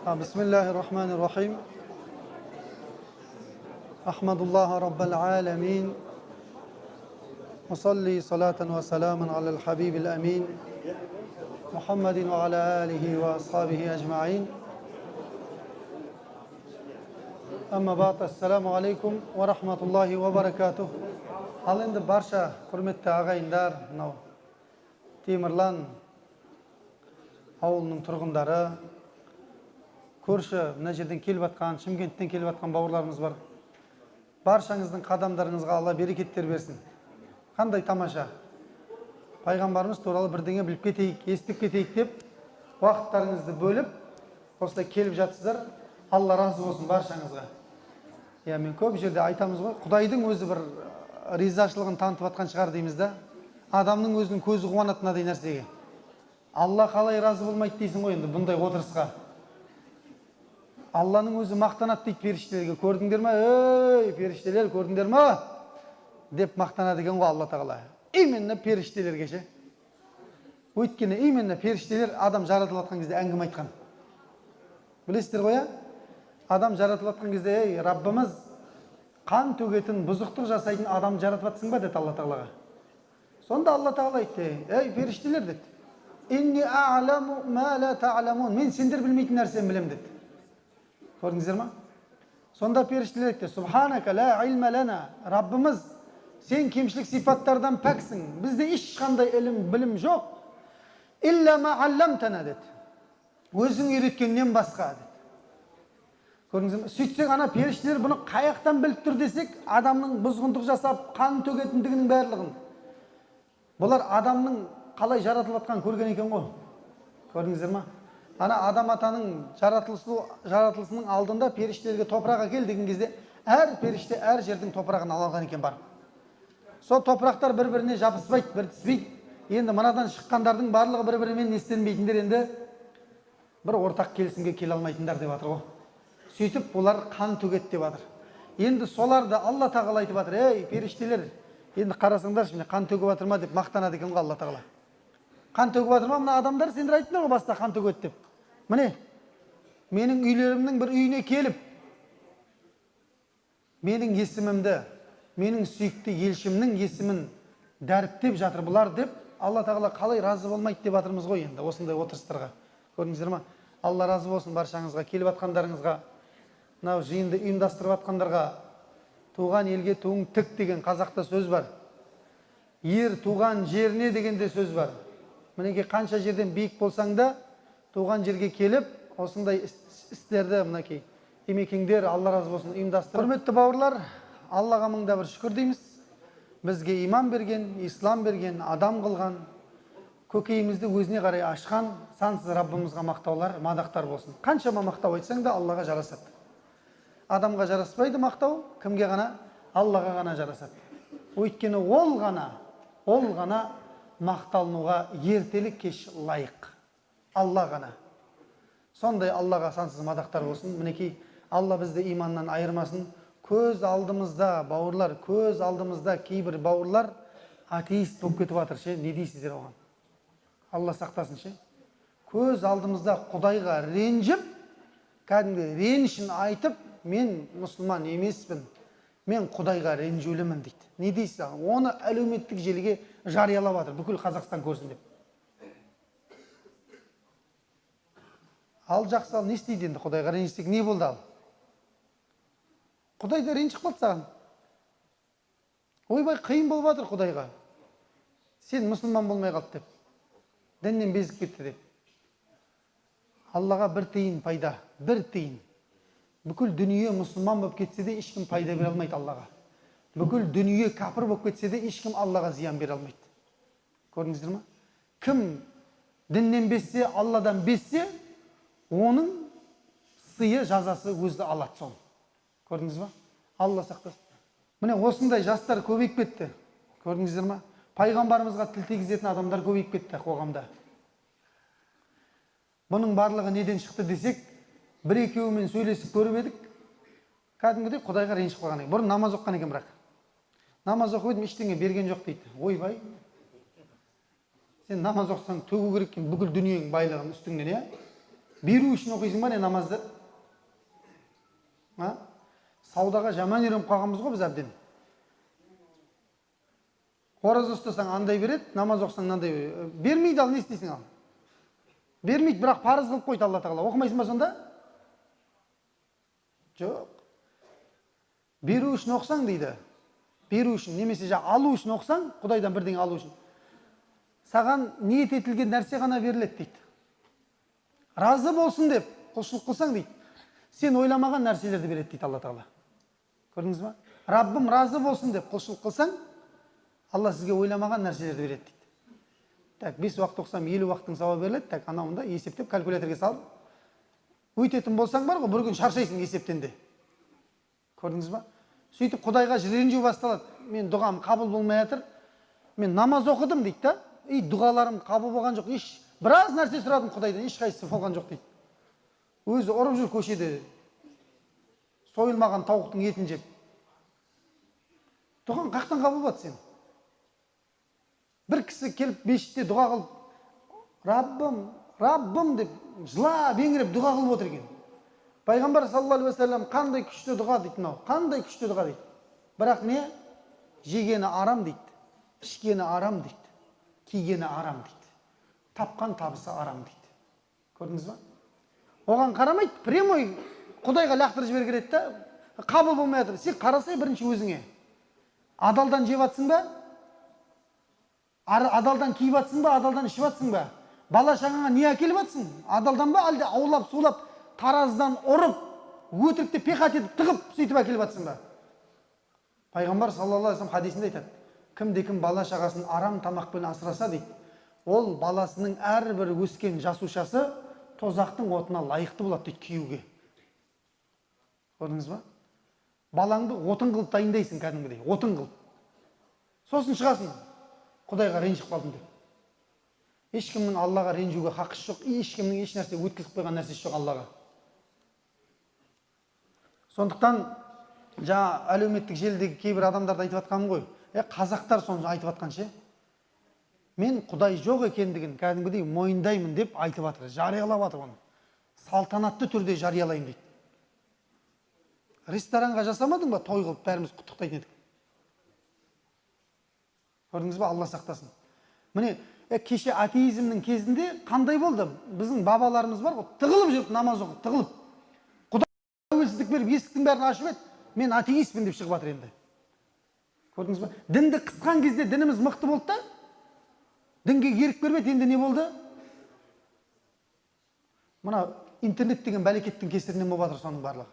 بسم الله الرحمن الرحيم. أحمد الله رب العالمين، وصلي صلاة وسلاما على الحبيب الأمين محمد وعلى آله وأصحابه أجمعين. أما بعد، السلام عليكم ورحمة الله وبركاته. Ал енді барша құрметті ағайындар, мынау Темірлан ауылының тұрғындары, көрші мына жерден келіп жатқан, Шымкенттен келіп жатқан бауырларымыз бар. Баршаңыздың қадамдарыңызға Алла берекеттер берсін. Қандай тамаша. Пайғамбарымыз туралы бірдеңе біліп кетейік, естіп кетейік деп уақыттарыңызды бөліп, осылай келіп жатсыздар. Алла разы болсын баршаңызға. Иә, мен көп жерде айтамыз ғой, Құдайдың өзі бір ризашылығын танытып жатқан шығар дейміз да. Адамның өзінің көзі қуанады мынадай нәрсеге. Алла қалай разы болмайды дейсің ғой енді бұндай отырысқа. Алланың өзі мақтанады дейді періштелерге. Көрдіңдер ма? Ей, періштелер, көрдіңдер ма? Деп мақтанады екен ғой Алла тағала. Именно періштелерге ше. Өйткені именно періштелер адам жаратылып жатқан кезде әңгіме айтқан. Білесіздер ғой, ә? Адам жаратылып жатқан кезде, ей, Раббымыз, қан төгетін, бұзықтық жасайтын адам жаратып жатсың ба деді Алла тағалаға. Сонда Алла тағала айтты: ей, періштелер деді. Инни а'ламу ма ла та'ламун. Мен сендер білмейтін нәрсені білемін деді. Көрдіңіздер ма? Сонда періштелер айтты: Субханака ла илма лана. Раббымыз, сен кемшілік сипаттардан пәксің. Бізде ешқандай ілім, білім жоқ. Илля ма алламтана деді. Өзің үйреткеннен басқа деді. Көрдіңіздер ме? Сөйтсек, ана періштелер бұны қаяқтан біліп тұр десек, адамның бұзғындық жасап, қан төгетіндігінің барлығын. Бұлар адамның қалай жаратылып жатқанын көрген екен ғой. Көрдіңіздер ма? Ана Адам атаның жаратылысының алдында періштелерге топырақ әкел деген кезде, әр періште әр жердің топырағын ала алған екен барып. Сол топырақтар бір-біріне жабыспайды, бір түспейді. Енді мынадан шыққандардың барлығы бір-бірімен естенбейтіндер, енді бір ортақ келісімге келе алмайтындар деп жатыр ғой. Сөйтіп олар қан төгеді деп жатыр. Енді соларды Алла тағала айтып жатыр: ей, періштелер, енді қарасаңдаршы, міне қан төгіп жатыр ма деп мақтанады екен ғой Алла тағала. Қан төгіп жатыр ма мына адамдар, сендер айттыңдар ғой баста қан төгеді деп. Міне, менің үйлерімнің бір үйіне келіп, менің есімімді, менің сүйікті елшімнің есімін дәріптеп жатыр бұлар деп Алла тағала қалай разы болмайды деп жатырмыз ғой енді осындай отырыстарға. Көрдіңіздер ма? Алла разы болсын баршаңызға, келіп жатқандарыңызға, мынау жиынды ұйымдастырып жатқандарға. Туған елге туың тік деген қазақта сөз бар. Ер туған жеріне деген де сөз бар. Мінекей, қанша жерден биік болсаң да, туған жерге келіп, осындай істерді мінекей емекеңдер, Алла разы болсын, ұйымдастырып. Құрметті бауырлар, Аллаға мыңда бір шүкір дейміз. Бізге иман берген, ислам берген, адам қылған, көкейімізді өзіне қарай ашқан сансыз Раббымызға мақтаулар, мадақтар болсын. Қаншама мақтау айтсаң да Аллаға жарасады. Адамға жараспайды мақтау, кімге ғана? Аллаға ғана жарасады. Өйткені ол ғана мақталынуға ертелі кеш лайық. Алла ғана. Сондай Аллаға сансыз мадақтар болсын. Мінекей, Алла бізді иманнан айырмасын. Көз алдымызда, бауырлар, көз алдымызда кейбір бауырлар атеист болып кетіп жатыр ше, не дейсіздер оған? Алла сақтасын ше. Көз алдымызда Құдайға ренжіп, кәдімгі ренішін айтып, мен мұсылман емеспін, мен Құдайға ренжулімін дейді. Не дейсіз? Оны әлеуметтік желіге жариялап жатыр, бүкіл Қазақстан көрсін деп. Ал жақсы, ал не істейді енді, Құдайға ренжісек не болды ал? Құдай да ренжіп қалды саған. Ойбай, қиын болып жатыр Құдайға. Сен мұсылман болмай қалды деп. Діннен безіп кетті деп. Аллаға бір тиын пайда, бір тиын. Бүкіл дүние мұсылман болып кетсе де ешкім пайда бере алмайды Аллаға. Бүкіл дүние кәпір болып кетсе де ешкім Аллаға зиян бере алмайды. Көрдіңіздер ма? Кім діннен безсе, Алладан безсе, оның сыйы, жазасы өзі алады соны. Көрдіңіз ба? Алла сақтасын. Міне, осындай жастар көбейіп кетті. Көрдіңіздер ма? Пайғамбарымызға тіл тигізетін адамдар көбейіп кетті қоғамда. Бұның барлығы неден шықты десек, бір екеуімен сөйлесіп көріп едік, кәдімгідей Құдайға ренжіп қалған екен. Бұрын намаз оқыған екен бірақ. Намаз оқып едім, ештеңе берген жоқ дейді. Ойбай, сен намаз оқысаң төгу керек екен бүкіл дүниенің байлығын үстіңнен, иә? Беру үшін оқисың ба не намазды? А? Саудаға жаман үйреніп қалғанбыз ғой біз әбден. Ораза ұстасаң андай береді, намаз оқысаң мынандай береді. Бермейді, ал не істейсің ал? Бермейді, бірақ парыз қылып қойды Алла Тағала. Оқымайсың ба сонда? Жоқ. Беру үшін оқысаң дейді. Беру үшін, немесе алу үшін оқысаң, Құдайдан бірдеңе алу үшін. Саған ниет етілген нәрсе ғана беріледі дейді. Разы болсын деп құлшылық қылсаң дейді. Сен ойламаған нәрселерді береді дейді Алла Тағала. Көрдіңіз ба? Раббым разы болсын деп құлшылық қылсаң, Алла сізге ойламаған нәрселерді береді дейді. Так, 5 уақыт оқысам 50 уақыттың сауабы беріледі. Так, анауында есептеп калькуляторға салып өйтетін болсаң бар ғой, бір күн шаршайсың есептен де. Көрдіңіз ба? Сөйтіп Құдайға ренжу басталады. Мен дұғам қабыл болмай жатыр. Мен намаз оқыдым дейді да. И дұғаларым қабыл болған жоқ. Еш біраз нәрсе сұрадым Құдайдан, ешқайсысы болған жоқ дейді. Өзі ұрып жүр көшеде. Сойылмаған тауықтың етін жеп. Дұғаң қаяқтан қабыл болады сен? Бір кісі келіп мешітте дұға қылып, Раббым, Раббым деп жылап еңіреп дұға қылып отыр екен. Пайғамбар саллаллаху алейхи уассалам қандай күшті дұға дейді мынау, қандай күшті дұға дейді. Бірақ не? Жегені арам дейді, ішкені арам дейді, кигені арам дейді, тапқан табысы арам дейді. Көрдіңіз ба? Оған қарамайды, прямой Құдайға лақтырып жібергіледі да, қабыл болмай жатыр. Сен қарасай бірінші өзіңе. Адалдан жеп жатсың ба? Адалдан киіп жатсың ба? Адалдан ішіп жатсың ба? Бала шағаңа не әкеліп жатсың? Адалдан ба, әлде аулап, сулап, тараздан ұрып, өтірікті пехат етіп тығып, сөйтіп әкеліп жатсың ба? Пайғамбар саллаллаху алейхи вассалам хадисінде айтады: кімде кім бала шағасын арам тамақпен асыраса дейді, ол баласының әрбір өскен жасушасы тозақтың отына лайықты болады дейді киюге. Көрдіңіз ба? Балаңды отын қылып дайындайсың кәдімгідей, отын қылып. Сосын шығасың, Құдайға ренжіп қалдым деп. Ешкімнің Аллаға ренжуге хақысы жоқ, ешкімнің еш нәрсе өткізіп қойған нәрсесі жоқ Аллаға. Сондықтан жаңа әлеуметтік желідегі кейбір адамдарды айтып жатқаным ғой. Қазақтар соны айтып жатқан ше. Мен Құдай жоқ екендігін кәдімгідей мойындаймын деп айтып жатыр, жариялап жатыр оны. Салтанатты түрде жариялаймын дейді. Ресторанға жасамадың ба, той қылып бәріміз құттықтайтын едік. Көрдіңіз ба, Алла сақтасын. Міне, кеше атеизмнің кезінде қандай болды? Біздің бабаларымыз бар ғой, тығылып жүріп намаз оқып, тығылып. Құдай тәуелсіздік беріп, есіктің бәрін ашып еді, мен атеистпін деп шығып жатыр енді. Көрдіңіз ба? Дінді қысқан кезде дініміз мықты болды да, дінге ерік бермеді, енді не болды? Мына интернет деген бәлекеттің кесірінен болып жатыр соның барлығы.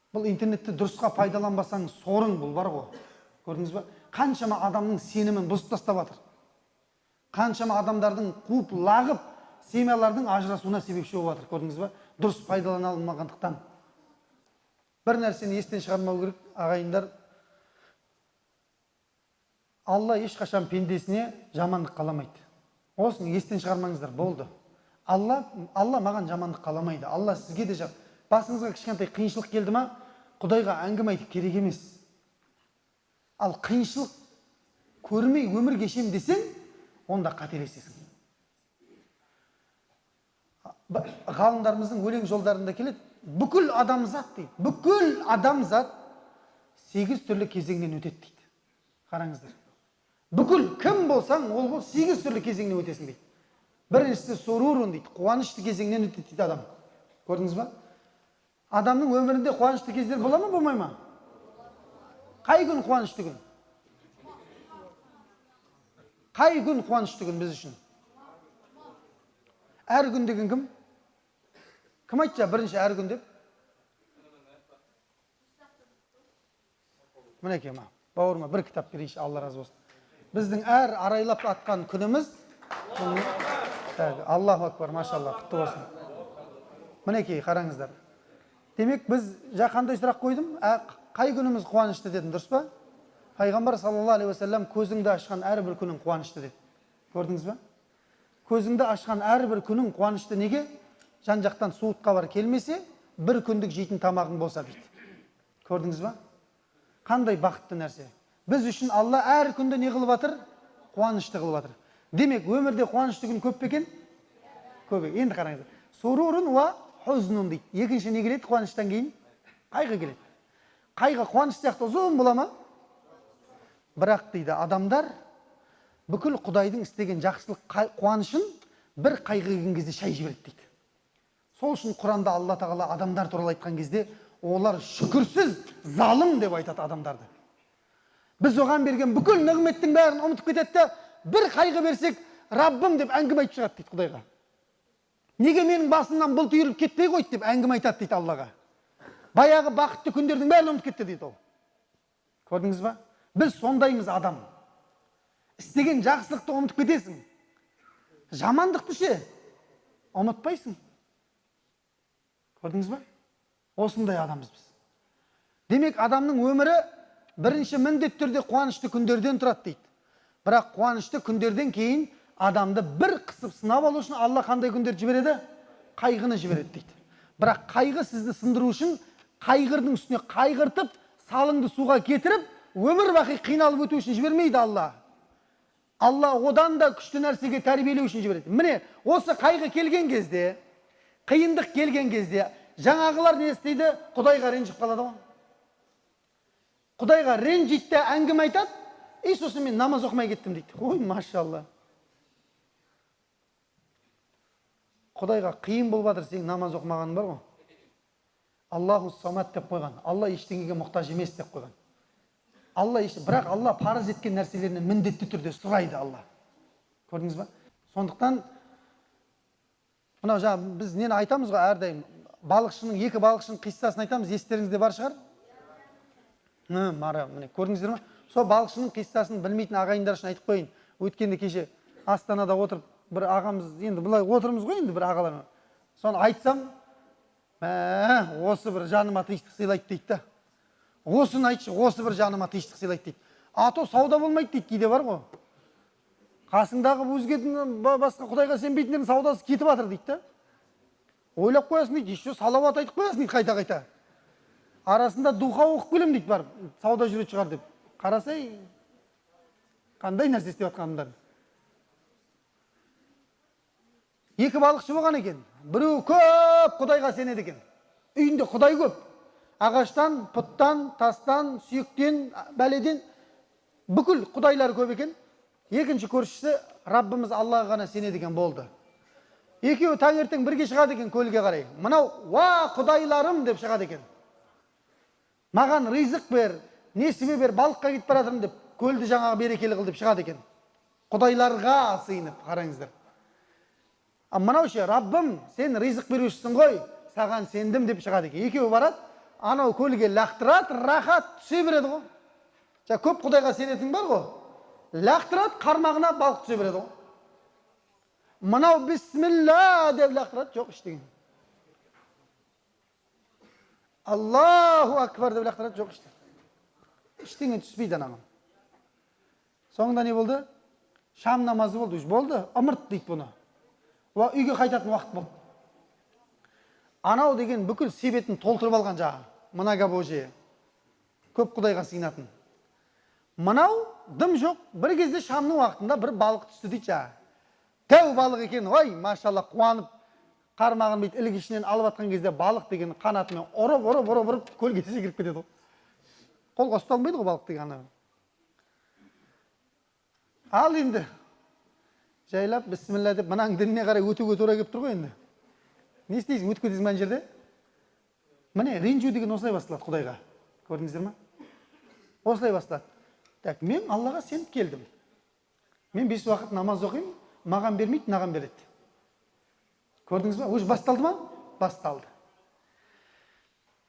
Бұл интернетті дұрысқа пайдаланбасаң сорың бұл бар ғой. Көрдіңіз ба? Қаншама адамның сенімін бұзып тастап жатыр. Қаншама адамдардың қуып лағып, семьялардың ажырасуына себепші болып жатыр. Көрдіңіз ба? Дұрыс пайдалана алмағандықтан. Бір нәрсені естен шығармау керек, ағайындар. Алла ешқашан пендесіне жамандық қаламайды. Осыны естен шығармаңыздар, болды. Алла маған жамандық қаламайды. Алла сізге де басыңызға кішкентай қиыншылық келді ма, Құдайға әңгіме айтып керек емес. Ал қиыншылық көрмей өмір кешем десең, онда қателесесің. Ғалымдарымыздың өлең жолдарында келеді, бүкіл адамзат дейді, бүкіл адамзат 8 түрлі кезеңнен өтеді дейді. Қараңыздар. Бүкіл кім болсаң, ол бол 8 түрлі кезеңнен өтесің дейді. Біріншісі сорурун дейді, қуанышты кезеңнен өтеді дейді адам. Көрдіңіз ба? Адамның өмірінде қуанышты кездер бола ма, болмай ма? Қай күн қуанышты күн? Қай күн қуанышты күн біз үшін? Әр күн деген кім? Кім айтты бірінші әр күн деп? Мінекей ма, бауырыма бір кітап берейінші, Алла разы болсын. Біздің әр арайлап атқан күніміз, Аллаху акбар, машалла, құтты болсын. Мінекей, қараңыздар. Демек, біз жаңа қандай сұрақ қойдым? Қай күніміз қуанышты дедім, дұрыс па? Пайғамбар саллаллаху алейхи уассалам көзіңді ашқан әрбір күнің қуанышты деді. Көрдіңіз ба? Көзіңді ашқан әрбір күнің қуанышты неге? Жан жақтан суыт хабар келмесе, бір күндік жейтін тамағың болса дейді. Көрдіңіз ба? Қандай бақытты нәрсе. Біз үшін Алла әр күнді не қылып жатыр? Қуанышты қылып жатыр. Демек, өмірде қуанышты күн көп пе екен? Көп. Енді қараңыздар. Сурурун уа хузнун дейді. Екінші не келеді қуаныштан кейін? Қайғы келеді. Қайғы қуаныш сияқты ұзын бола ма? Бірақ дейді адамдар бүкіл Құдайдың істеген жақсылық қуанышын бір қайғы келген кезде шай жібереді дейді. Сол үшін Құранда Алла Тағала адамдар туралы айтқан кезде олар шүкірсіз залым деп айтады адамдарды. Біз оған берген бүкіл нығметтің бәрін ұмытып кетеді де, бір қайғы берсек, Раббым деп әңгіме айтып шығады дейді Құдайға. Неге менің басымнан бұлт үйіріліп кетпей қойды деп әңгіме айтады дейді Аллаға. Баяғы бақытты күндердің бәрін ұмытып кетті дейді ол. Көрдіңіз ба? Біз сондаймыз адам. Істеген жақсылықты ұмытып кетесің. Жамандықты ше ұмытпайсың. Көрдіңіз ба? Осындай адамбыз біз. Демек, адамның өмірі бірінші міндетті түрде қуанышты күндерден тұрады дейді. Бірақ қуанышты күндерден кейін адамды бір қысып сынап алу үшін Алла қандай күндер жібереді? Қайғыны жібереді дейді. Бірақ қайғы сізді сындыру үшін қайғырдың үстіне қайғыртып, салыңды суға кетіріп, өмір бақи қиналып өту үшін жібермейді Алла. Алла одан да күшті нәрсеге тәрбиелеу үшін жібереді. Міне, осы қайғы келген кезде, қиындық келген кезде, жаңағылар не істейді? Құдайға ренжіп қалады ғой. Құдайға ренжиді де әңгіме айтады, и сосын мен намаз оқымай кеттім дейді. Ой, машалла. Құдайға қиын болып жатыр сенің намаз оқымағаның бар ғой. Аллаху самат деп қойған. Алла ештеңеге мұқтаж емес деп қойған. Алла бірақ Алла парыз еткен нәрселерінен міндетті түрде сұрайды Алла. Көрдіңіз ба? Сондықтан мынау жаңа біз нені айтамыз ғой әрдайым, балықшының, екі балықшының қиссасын айтамыз, естеріңізде бар шығар? Мара, міне көрдіңіздер ме? Сол балықшының қиссасын білмейтін ағайындар үшін айтып қояйын. Өткенде кеше Астанада отырып бір ағамыз, енді былай отырмыз ғой енді бір ағалармен. Соны айтсам, осы бір жаныма тыныштық сыйлайды дейді да. Осыны айтшы, осы бір жаныма тыныштық сыйлайды дейді. А то сауда болмайды дейді, кейде бар ғой. Қасыңдағы өзгенің басқа Құдайға сенбейтіндердің саудасы кетіп жатыр дейді да. Ойлап қоясың дейді, еще салауат айтып қоясың дейді қайта-қайта. Арасында духа оқып келемін дейді барып, сауда жүретін шығар деп. Қарасай, қандай нәрсе істеп жатқанымдар. Екі балықшы болған екен. Біреуі көп Құдайға сенеді екен. Үйінде Құдай көп. Ағаштан, пұттан, тастан, сүйектен, бәледен бүкіл құдайлар көп екен. Екінші көршісі Раббымыз Аллаға ғана сенеді екен, болды. Екеуі таңертең бірге шығады екен көлге қарай. Мынау, уа құдайларым деп шығады екен. Маған ризық бер, несібе бер, балыққа кетіп бара жатырмын деп көлді жаңағы берекелі қыл деп шығады екен. Құдайларға сыйынып, қараңыздар. А мынау ше, Раббым, сен ризық берушісің ғой, саған сендім деп шығады екен. Екеуі барады, анау көлге лақтырады, рахат түсе береді ғой. Жаңа көп құдайға сенетін бар ғой. Лақтырады, қармағына балық түсе береді ғой. Мынау бисмилла деп лақтырады, жоқ ештеңе. Аллаху акбар деп лақтырады, жоқ ештеңе. Ештеңе түспейді анаған. Соңында не болды? Шам намазы болды, болды, ымырт дейді бұны. Үйге қайтатын уақыт болды. Анау деген бүкіл себетін толтырып алған жаңағы, многобожие. Көп құдайға сыйынатын. Мынау дым жоқ, бір кезде шамның уақытында бір балық түсті дейді жаңағы. Тәу балық екен, ой, машалла, қуанып, қармағын бүйтіп ілік ішінен алып атқан кезде балық деген қанатымен ұрып, ұрып, ұрып, ұрып көлге секіріп кетеді ғой. Қолға ұсталмайды ғой балық деген ана. Ал енді жайлап бісміллә деп мынаның дініне қарай өтуге тура келіп тұр ғой енді. Не істейсің, өтіп кетесің ана жерде? Міне, ренжу деген осылай басталады Құдайға. Көрдіңіздер ма? Осылай басталады. Так, мен Аллаға сеніп келдім. Мен 5 уақыт намаз оқимын, маған бермейді, мынаған береді. Көрдіңіз ба? Уже басталды ма? Басталды.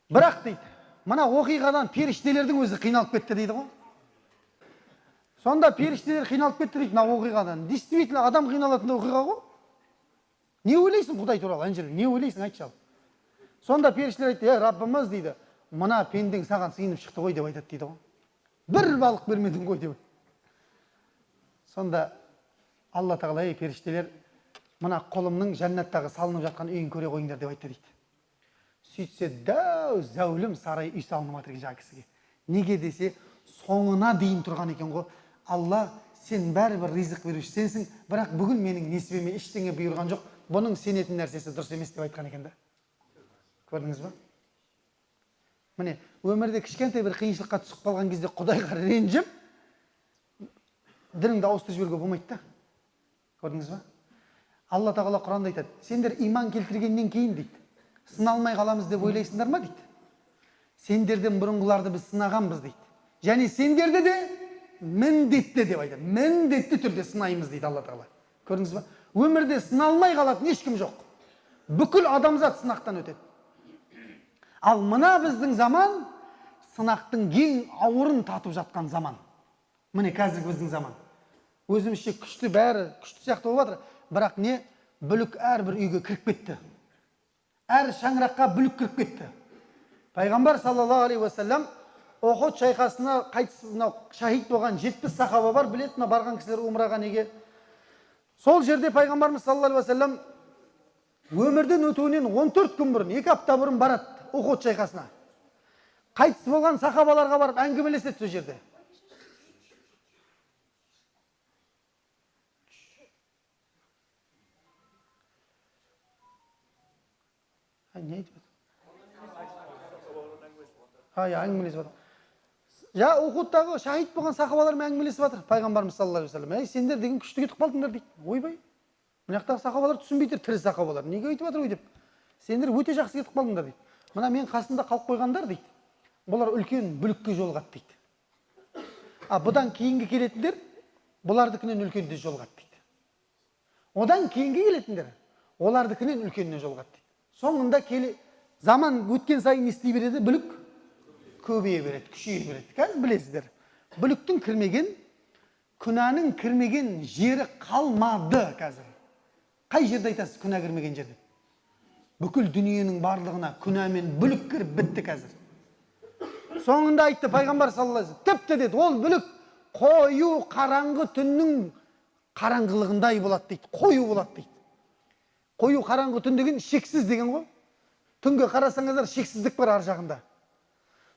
Бірақ дейді, мына оқиғадан періштелердің өзі қиналып кетті дейді ғой. Сонда періштелер қиналып кетті дейді мына оқиғадан. Действительно адам қиналатын оқиға ғой. Не ойлайсың Құдай туралы ана жерде? Не ойлайсың, айтшы ал. Сонда періштелер айтты, Раббымыз дейді, мына пендең саған сыйынып шықты ғой деп айтады дейді ғой. Бір балық бермедің ғой деп. Сонда Алла Тағала, ей періштелер, мына құлымның жәннаттағы салынып жатқан үйін көре қойыңдар деп айтты дейді. Сөйтсе, дәу зәулім сарай үй салынып жатыр екен жаңағы кісіге. Неге десе, соңына дейін тұрған екен ғой. Алла, сен бәрібір ризық беруші сенсің, бірақ бүгін менің несібеме ештеңе бұйырған жоқ, Бұның сенетін нәрсесі дұрыс емес деп айтқан екен да. Көрдіңіз ба? Міне, өмірде кішкентай бір қиыншылыққа түсіп қалған кезде Құдайға ренжіп, дініңді ауыстырып жіберуге болмайды да. Көрдіңіз ба? Алла Тағала Құранда айтады, сендер иман келтіргеннен кейін дейді, сыналмай қаламыз деп ойлайсыңдар ма дейді. Сендерден бұрынғыларды біз сынағанбыз дейді. Және сендерді де міндетті деп айтады. Міндетті түрде сынаймыз дейді Алла Тағала. Көрдіңіз ба? Өмірде сыналмай қалатын ешкім жоқ. Бүкіл адамзат сынақтан өтеді. Ал мына біздің заман сынақтың ең ауырын татып жатқан заман. Міне қазіргі біздің заман. Өзімізше күшті, бәрі күшті сияқты болып жатыр. Бірақ не, бүлік әрбір үйге кіріп кетті. Әр шаңыраққа бүлік кіріп кетті. Пайғамбар саллаллаху алейхи уассалам Охот шайқасына қайтыс, мынау шахид болған 70 сахаба бар, біледі, мына барған кісілер умраға неге. Сол жерде пайғамбарымыз саллаллаху алейхи уассалам өмірден өтуінен 14 күн бұрын, 2 апта бұрын барады Охот шайқасына. Қайтыс болған сахабаларға барып әңгімелеседі сол жерде. Ай, не айтып жатыр? Ай, әңгімелесіп жатыр. Ja, Ухудтағы шахид болған сахабалармен әңгімелесіп жатыр пайғамбарымыз саллаллаху алейхи уассалам. Әй, сендер деген күшті кетіп қалдыңдар дейді. Ойбай, мына жақтағы сахабалар түсінбей тұр, тірі сахабалар. Неге өйтіп жатыр ой деп. Сендер өте жақсы кетіп қалдыңдар дейді. Мына мен қасымда қалып қойғандар дейді. Бұлар үлкен бүлікке жолығады дейді. А бұдан кейінгі келетіндер бұлардікінен үлкенде жолығады дейді. Одан кейінгі келетіндер олардікінен үлкеніне жолығады дейді. Соңында келе заман өткен сайын не істей береді? Бүлік көбейе береді, күшейе береді. Қазір білесіздер, бүліктің кірмеген, күнәнің кірмеген жері қалмады қазір. Қай жерде айтасыз күнә кірмеген жерде? Бүкіл дүниенің барлығына күнә мен бүлік кіріп бітті қазір. Соңында айтты пайғамбар саллаллаху алейхи вассалам, тіпті деді, ол бүлік қою қараңғы түннің қараңғылығындай болады дейді, қою болады дейді. Қою қараңғы түн деген шексіз деген ғой. Түнге қарасаңыздар шексіздік бар ар жағында.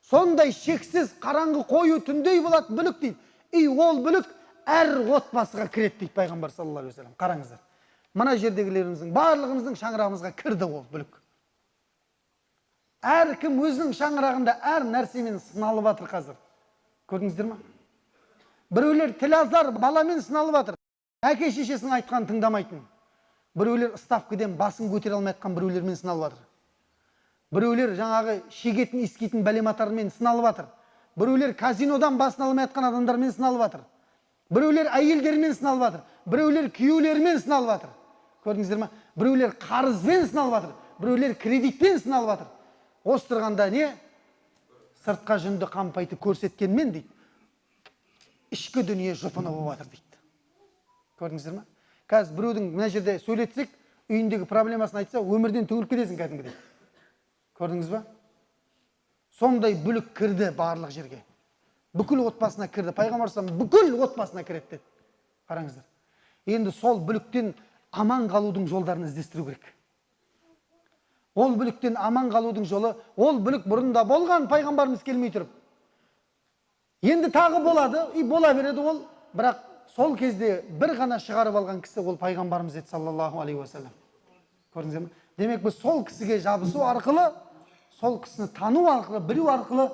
Сондай шексіз қараңғы қою түндей болады бүлік дейді. И ол бүлік әр отбасыға кіреді дейді пайғамбар саллаллаху алейхи вассалам. Қараңыздар. Мына жердегілеріміздің барлығымыздың шаңырағымызға кірді ол бүлік. Әркім өзінің шаңырағында әр нәрсемен сыналып жатыр қазір. Көрдіңіздер ма? Біреулер тілазар баламен сыналып жатыр. Әке шешесінің айтқанын тыңдамайтын. Біреулер ставкіден басын көтере алмай жатқан біреулермен сыналып жатыр. Біреулер жаңағы шегетін, иіскейтін бәлематармен сыналып жатыр. Біреулер казинодан басын алмай жатқан адамдармен сыналып жатыр. Біреулер әйелдермен сыналып жатыр. Біреулер күйеулерімен сыналып жатыр. Көрдіңіздер ма? Біреулер қарызбен сыналып жатыр. Біреулер кредитпен сыналып жатыр. Осы тұрғанда не? Сыртқа жүнді қампайтып көрсеткенмен дейді, ішкі дүние жұпыны болып жатыр дейді. Көрдіңіздер ма? Қазір біреудің мына жерде сөйлетсек, үйіндегі проблемасын айтса, өмірден түңіліп кетесің кәдімгідей. Көрдіңіз ба? Сондай бүлік кірді барлық жерге. Бүкіл отбасына кірді. Пайғамбар саллаллаху алейхи вассалам бүкіл отбасына кіреді деді. Қараңыздар. Енді сол бүліктен аман қалудың жолдарын іздестіру керек. Ол бүліктен аман қалудың жолы, ол бүлік бұрында болған, пайғамбарымыз келмей тұрып. Енді тағы болады, и бола береді ол, бірақ сол кезде бір ғана шығарып алған кісі ол пайғамбарымыз еді саллаллаху алейхи уассалам. Көрдіңіздер ме? Демек біз сол кісіге жабысу арқылы, сол кісіні тану арқылы, білу арқылы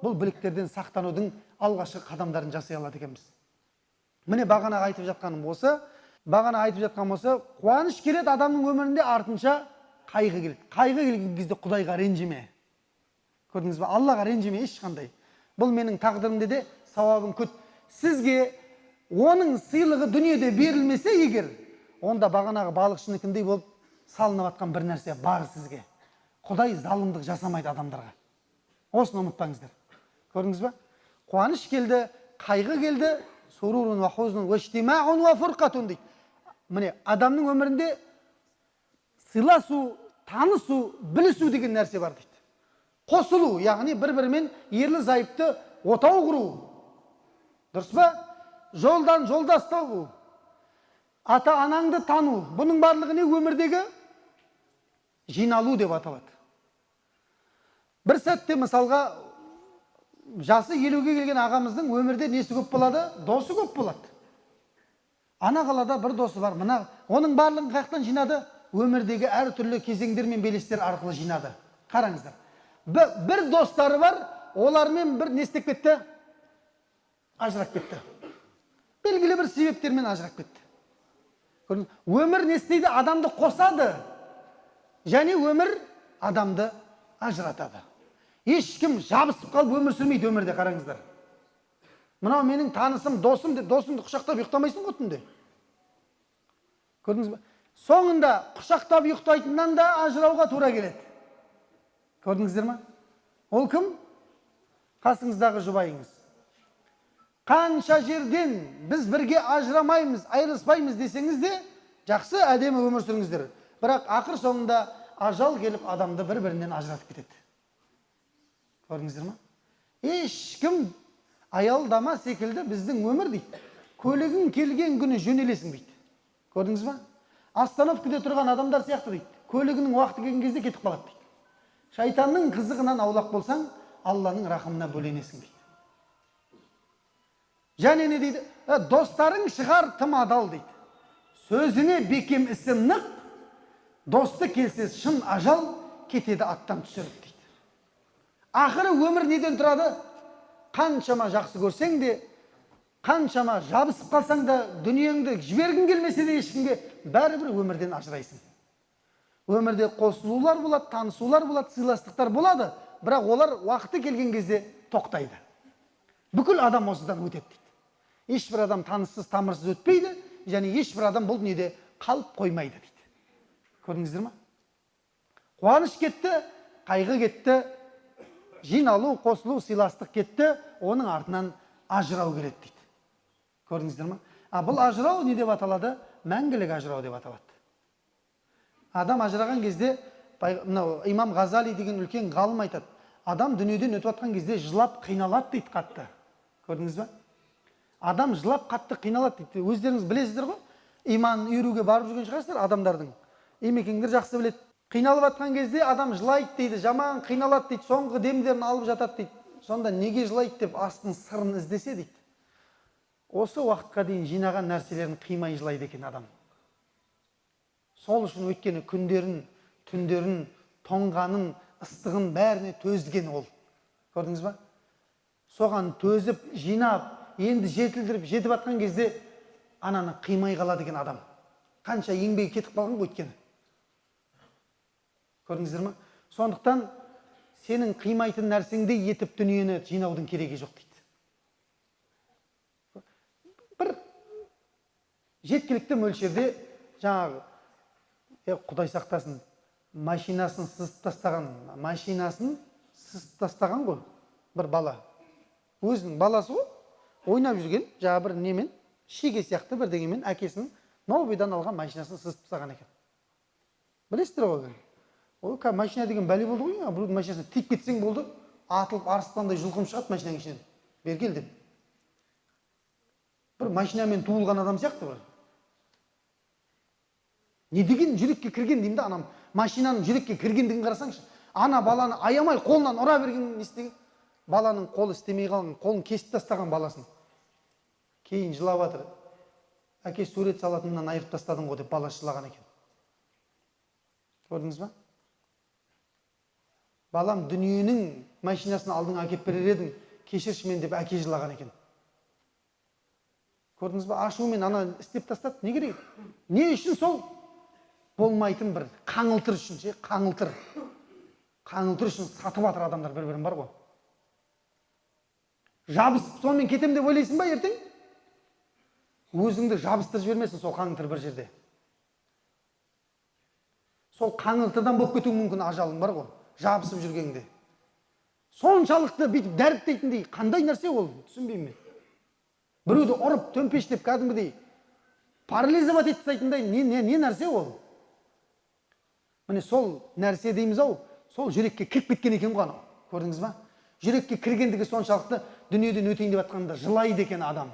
бұл бүліктерден сақтанудың алғашқы қадамдарын жасай алады екенбіз. Міне бағана айтып жатқаным осы, бағана айтып жатқаным осы, қуаныш келеді адамның өмірінде, артынша қайғы келеді. Қайғы келген кезде Құдайға ренжіме. Көрдіңіз бе? Аллаға ренжіме ешқандай. Бұл менің тағдырымда де сауабын күт. Сізге оның сыйлығы дүниеде берілмесе егер, онда бағанағы балықшыныкіндей болып салынып атқан бір нәрсе бар сізге. Құдай залымдық жасамайды адамдарға. Осыны ұмытпаңыздар. Көрдіңіз бе? Қуаныш келді, қайғы келді, сурурун ва хузнун ва ижтимаун ва фурқатун дейді. Міне адамның өмірінде сыйласу, танысу, білісу деген нәрсе бар дейді. Қосылу, яғни бір-бірімен ерлі зайыпты отау құру. Дұрыс па? Жолдан жолдас табу. Ата-анаңды тану. Бұның барлығы не? Өмірдегі жиналу деп аталады. Бір сәтте мысалға жасы 50-ге келген ағамыздың өмірде несі көп болады? Досы көп болады. Ана қалада бір досы бар. Мына оның барлығын қаяқтан жинады? Өмірдегі әртүрлі кезеңдер мен белестер арқылы жинады. Қараңыздар, бір достары бар, олармен бір не істеп кетті? Ажырап кетті. Белгілі бір себептермен ажырап кетті. Көрдіңіз? Өмір не істейді? Адамды қосады. Және өмір адамды ажыратады. Ешкім жабысып қалып өмір сүрмейді өмірде, қараңыздар. Мынау менің танысым, досым деп досыңды құшақтап ұйықтамайсың ғой түнде. Көрдіңіз бе? Соңында құшақтап ұйықтайтыннан да ажырауға тура келеді. Көрдіңіздер ма? Ол кім? Қасыңыздағы жұбайыңыз. Қанша жерден біз бірге ажырамаймыз, айырылыспаймыз десеңіз де, жақсы, әдемі өмір сүріңіздер. Бірақ ақыр соңында ажал келіп адамды бір-бірінен ажыратып кетеді. Көрдіңіздер ма? Ешкім аялдама секілді біздің өмір дейді. Көлігің келген күні жөнелесің дейді. Көрдіңіз ба? Остановкада тұрған адамдар сияқты дейді. Көлігінің уақыты келген кезде кетіп қалады дейді. Шайтанның қызығынан аулақ болсаң, Алланың рахымына бөленесің дейді. Және не дейді? Достарың шығар тым адал дейді. Сөзіне бекем, ісі нық, досты келсе шын ажал, кетеді аттан түсіріп дейді. Ақыры өмір неден тұрады? Қаншама жақсы көрсең де, қаншама жабысып қалсаң да, дүниеңді жібергің келмесе де ешкімге, бәрібір өмірден ажырайсың. Өмірде қосылулар болады, танысулар болады, сыйластықтар болады, бірақ олар уақыты келген кезде тоқтайды. Бүкіл адам осыдан өтеді дейді. Ешбір адам таныссыз, тамырсыз өтпейді, және ешбір адам бұл дүниеде қалып қоймайды дейді. Көрдіңіздер ма? Қуаныш кетті, қайғы кетті, жиналу, қосылу, сыйластық кетті, оның артынан ажырау келеді дейді. Көрдіңіздер ма? А бұл ажырау не деп аталады? Мәңгілік ажырау деп аталады. Адам ажыраған кезде, мынау Имам Ғазали деген үлкен ғалым айтады, адам дүниеден өтіп жатқан кезде жылап қиналады дейді қатты. Көрдіңіз ба? Адам жылап қатты қиналады дейді. Өздеріңіз білесіздер ғой, иман үйіруге барып жүрген шығарсыздар адамдардың. Емекеңдер жақсы біледі. Қиналып жатқан кезде адам жылайды дейді, жаман қиналады дейді, соңғы демдерін алып жатады дейді. Сонда неге жылайды деп астын сырын іздесе дейді. Осы уақытқа дейін жинаған нәрселерін қимай жылайды екен адам. Сол үшін, өйткені күндерін, түндерін, тоңғанын, ыстығын бәріне төзген ол. Көрдіңіз ба? Соған төзіп, жинап, енді жетілдіріп, жетіп жатқан кезде ананы қимай қалады екен адам. Қанша еңбегі кетіп қалған ғой өйткені. Көрдіңіздер ма? Сондықтан сенің қимайтын нәрсеңдей етіп дүниені жинаудың керегі жоқ дейді. Бір жеткілікті мөлшерде жаңағы, Құдай сақтасын, машинасын сызып тастаған, машинасын сызып тастаған ғой бір бала. Өзінің баласы ғой, ойнап жүрген, жаңағы бір немен, шеге сияқты бірдеңемен әкесінің новыйдан алған машинасын сызып тастаған екен. Білесіздер ғой. Ой, машина деген бәле болды ғой, біреудің машинасына тиіп кетсең болды, атылып арыстандай жұлқынып шығады машинаның ішінен. Бері кел деп. Бір машинамен туылған адам сияқты бір. Не деген жүрекке кірген деймін да, анам машинаның жүрекке кіргендігін қарасаңшы. Ана баланы аямай қолынан ұра берген не істеген? Баланың қолы істемей қалған, қолын кесіп тастаған баласын. Кейін жылап жатыр. Әке, сурет салатыннан айырып тастадың ғой деп баласы жылаған екен. Көрдіңіз ба? Балам, дүниенің машинасын алдыңа әкеп берер едім, кешірші мен деп әке жылаған екен. Көрдіңіз ба? Ашумен ана істеп тастады. Не керек? Не үшін сол? Болмайтын бір қаңылтыр үшін, ше, қаңылтыр. Қаңылтыр үшін сатып жатыр адамдар бір-бірін бар ғой. Жабысып сонымен кетем деп ойлайсың ба ертең? Өзіңді жабыстырып жібермесін сол қаңылтыр бір жерде. Сол қаңылтырдан болып кетуі мүмкін ажалың бар ғой, жабысып жүргенде. Соншалықты бүйтіп дәріптейтіндей қандай нәрсе ол, түсінбеймін мен. Біреуді ұрып, төмпештеп кәдімгідей парализовать етіп тастайтындай не нәрсе ол? Міне сол нәрсе дейміз ау, сол жүрекке кіріп кеткен екен ғой анау. Көрдіңіз ба? Жүрекке кіргендігі соншалықты дүниеден өтейін деп жатқанда жылайды екен адам.